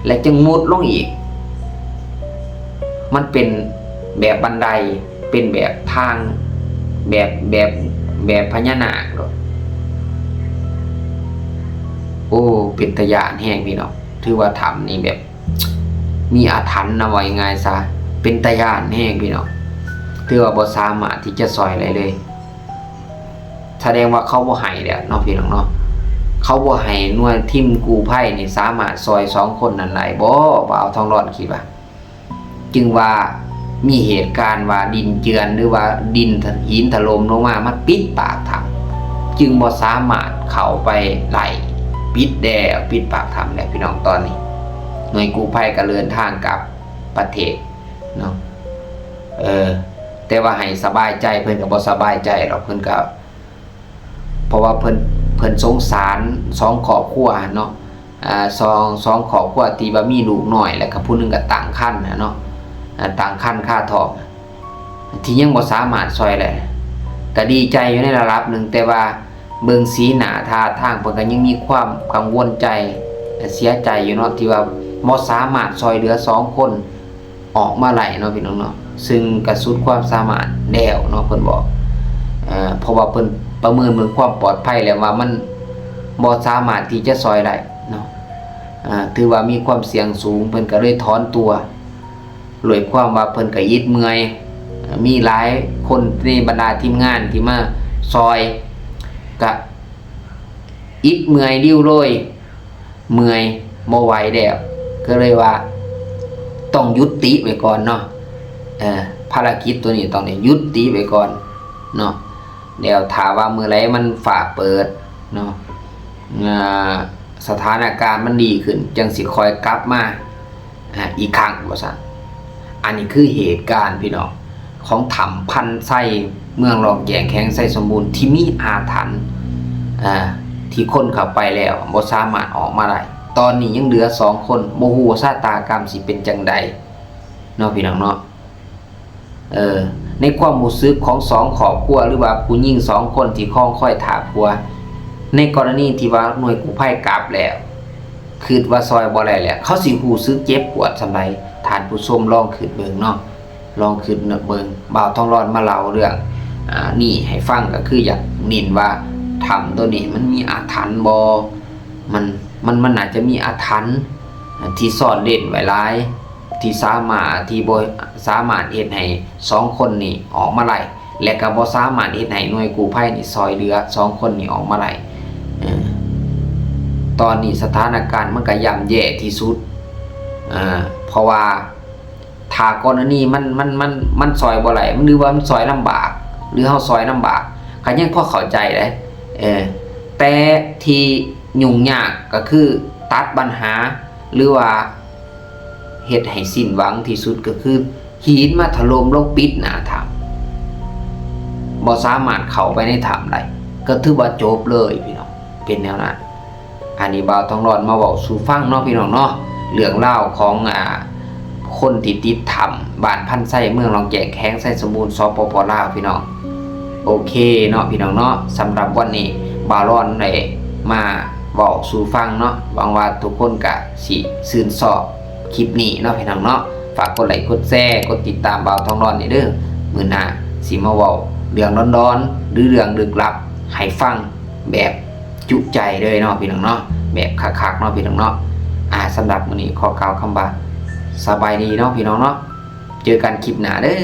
ແລະ ຈຶ່ງມຸດລົງອີກ ມັນເປັນແບບບັນໄດ ເປັນແບບທາງ ແບບ ແບບ ແບບພະຍານາກໂລດ. ໂອ້ ເປັນຕາຢ້ານແຮງພີ່ນ້ອງ ຖືວ່າຖ້ຳນີ້ແບບ ມີອາຖັນນະ ເວົ້າງ່າຍໆຊະ ເປັນຕາຢ້ານແຮງພີ່ນ້ອງ ຖືວ່າບໍ່ສາມາດທີ່ຈະຊ່ອຍໄດ້ເລີຍ ສະແດງວ່າເຂົາບໍ່ໃຫ້ແລ້ວເນາະພີ່ນ້ອງເນາະ ເຂົາບໍ່ໃຫ້ໜ່ວຍທີມກູ້ໄພນີ້ສາມາດຊ່ອຍສອງຄົນນັ້ນໄດ້ບໍ່ ບ່າວທອງຫຼອນຄິດວ່າ ຈຶ່ງວ່າມີເຫດການວ່າດິນເຈື່ອນ ຫຼືວ່າດິນ ຫີນຖະຫຼົ່ມລົງມາ ມາປິດປາກຖ້ຳ ຈຶ່ງບໍ່ສາມາດເຂົ້າໄປໄດ້ ປິດແລ້ວ ປິດປາກຖ້ຳແລ້ວພີ່ນ້ອງ ຕອນນີ້ ໜ່ວຍກູ້ໄພກໍເດີນທາງກັບປະເທດເນາະ ເອີ ແຕ່ວ່າໃຫ້ສະບາຍໃຈ ເພິ່ນກໍບໍ່ສະບາຍໃຈດອກ ເພິ່ນກໍ ເພາະວ່າເພິ່ນ ເພິ່ນສົງສານສອງຄອບຄົວຫັ້ນເນາະ ອ່າ ສອງ ສອງຄອບຄົວທີ່ວ່າມີລູກນ້ອຍ ແລ້ວກໍຜູ້ໜຶ່ງກໍຕັ້ງຄັນຫັ້ນເນາະ ອ່າ ຕັ້ງຄັນຄາທ້ອງ ທີ່ຍັງບໍ່ສາມາດຊ່ອຍໄດ້ ກໍດີໃຈຢູ່ໃນລະດັບໜຶ່ງ ແຕ່ວ່າເບິ່ງສີໜ້າທ່າທາງ ເພິ່ນກໍຍັງມີຄວາມກັງວົນໃຈ ແລະ ເສຍໃຈຢູ່ເນາະ ທີ່ວ່າບໍ່ສາມາດຊ່ອຍເຫຼືອສອງຄົນ ອອກມາໄດ້ເນາະພີ່ນ້ອງເນາະ ຊຶ່ງກະສຸດຄວາມສາມາດແລ້ວເນາະ ເພິ່ນບອກ ເອີ ເພາະວ່າເພິ່ນປະເມີນເບິ່ງຄວາມປອດໄພແລ້ວວ່າມັນບໍ່ສາມາດທີ່ຈະຊ່ອຍໄດ້ເນາະ ເອີ ຖືວ່າມີຄວາມສ່ຽງສູງ ເພິ່ນກະເລີຍຖອນຕົວ ດ້ວຍຄວາມວ່າເພິ່ນກະອິດເມື່ອຍ ເອີ ມີຫຼາຍຄົນໃນບັນດາທີມງານທີ່ມາຊ່ອຍ ກະອິດເມື່ອຍລິ້ວໂລຍ ເມື່ອຍ ບໍ່ໄຫວແລ້ວ ກໍເລີຍວ່າຕ້ອງຢຸດຕິໄວ້ກ່ອນເນາະ ເອີ ພາລະກິດໂຕນີ້ຕ້ອງໄດ້ຢຸດຕິໄວ້ກ່ອນເນາະ ແລ້ວຖ້າວ່າມື້ໃດມັນຟ້າເປີດເນາະ ອ່າ ສະຖານະການມັນດີຂຶ້ນ ຈັ່ງຊິຄ່ອຍກັບມາ ອ່າ ອີກຄັ້ງວ່າຊັ້ນ. ອັນນີ້ຄືເຫດການພີ່ນ້ອງ ຂອງຖ້ຳພັນໄຊ ເມືອງລ້ອງແຈ້ງ ແຂວງໄຊສົມບູນ ທີ່ມີອາຖັນ ອ່າ ທີ່ຄົນເຂົ້າໄປແລ້ວບໍ່ສາມາດອອກມາໄດ້ ຕອນນີ້ຍັງເຫຼືອສອງຄົນ ບໍ່ຮູ້ວ່າຊະຕາກຳຊິເປັນຈັ່ງໃດເນາະ ພີ່ນ້ອງເນາະ ເອີ ໃນຄວາມຮູ້ສຶກຂອງສອງຄອບຄົວ ຫຼືວ່າຜູ້ຍິງສອງຄົນທີ່ຄອງຄອຍຖ້າຜົວ ໃນກໍລະນີທີ່ວ່າໜ່ວຍກູ້ໄພກັບແລ້ວ ຄິດວ່າຊ່ອຍບໍ່ໄດ້ແລ້ວ ເຂົາຊິຮູ້ສຶກເຈັບປວດສ່ຳໃດ? ທ່ານຜູ້ຊົມລອງຄິດເບິ່ງເນາະ ລອງຄິດເບິ່ງ ບ່າວທອງຫຼອນມາເລົ່າເລື່ອງ ອ່າ ນີ້ໃຫ້ຟັງ ກໍຄືຢາກເນັ້ນວ່າຖ້ຳໂຕນີ້ມັນມີອາຖັນບໍ່? ມັນ ມັນ ມັນໜ້າຈະມີອາຖັນທີ່ຊ້ອນເລ້ນໄວ້ຫຼາຍ ທີ່ສາມາດ ທີ່ບໍ່ສາມາດເຮັດໃຫ້ສອງຄົນນີ້ອອກມາໄດ້ ແລະ ກໍບໍ່ສາມາດເຮັດໃຫ້ໜ່ວຍກູ້ໄພນີ້ຊ່ອຍເຫຼືອສອງຄົນນີ້ອອກມາໄດ້. ເອີ ຕອນນີ້ສະຖານະການມັນກໍຍ່ຳແຍ່ທີ່ສຸດ ເອີ ເພາະວ່າ ຖ້າກໍລະນີມັນ ມັນ ມັນ ມັນຊ່ອຍບໍ່ໄດ້ ຫຼືວ່າມັນຊ່ອຍລຳບາກ ຫຼືເຮົາຊ່ອຍລຳບາກ ກໍຍັງພໍເຂົ້າໃຈເດ້ ເອີ ແຕ່ທີ່ຫຍຸ້ງຍາກກໍຄືຕັດບັນຫາ ຫຼືວ່າເຮັດໃຫ້ສິ້ນຫວັງທີ່ສຸດ ກໍຄືຫີນມາຖະຫຼົ່ມລົງປິດໜ້າຖ້ຳ ບໍ່ສາມາດເຂົ້າໄປໃນຖ້ຳໄດ້ ກໍຖືວ່າຈົບເລີຍພີ່ນ້ອງ ເປັນແນວນັ້ນ. ອັນນີ້ບ່າວທອງຫຼອນມາເວົ້າສູ່ຟັງເນາະ ພີ່ນ້ອງເນາະ ເລື່ອງລາວຂອງ ອ່າ ຄົນທີ່ຕິດຖ້ຳ ບ້ານພັນໄຊ ເມືອງລ້ອງແຈ້ງ ແຂວງໄຊສົມບູນ ສປປ ລາວ ພີ່ນ້ອງ. ໂອເຄເນາະ ພີ່ນ້ອງເນາະ ສຳລັບວັນນີ້ບ່າວຫຼອນໄດ້ມາເວົ້າສູ່ຟັງເນາະ ຫວັງວ່າທຸກຄົນກະຊິຊື່ນຊອບຄລິບນີ້ເນາະ ພີ່ນ້ອງເນາະ. ຝາກກົດໄລ ກົດແຊ ກົດຕິດຕາມບ່າວທອງຫຼອນນີ້ເດີ້ ມື້ໜ້າຊິມາເວົ້າເລື່ອງຫຼອນໆ ຫຼືເລື່ອງລຶກລັບໃຫ້ຟັງ ແບບຈຸໃຈເລີຍເນາະ ພີ່ນ້ອງເນາະ ແບບຄັກໆເນາະ ພີ່ນ້ອງເນາະ. ອ່າ ສຳລັບມື້ນີ້ຂໍກ່າວຄຳວ່າ ສະບາຍດີເນາະ ພີ່ນ້ອງເນາະ ເຈີກັນຄລິບໜ້າເດີ້.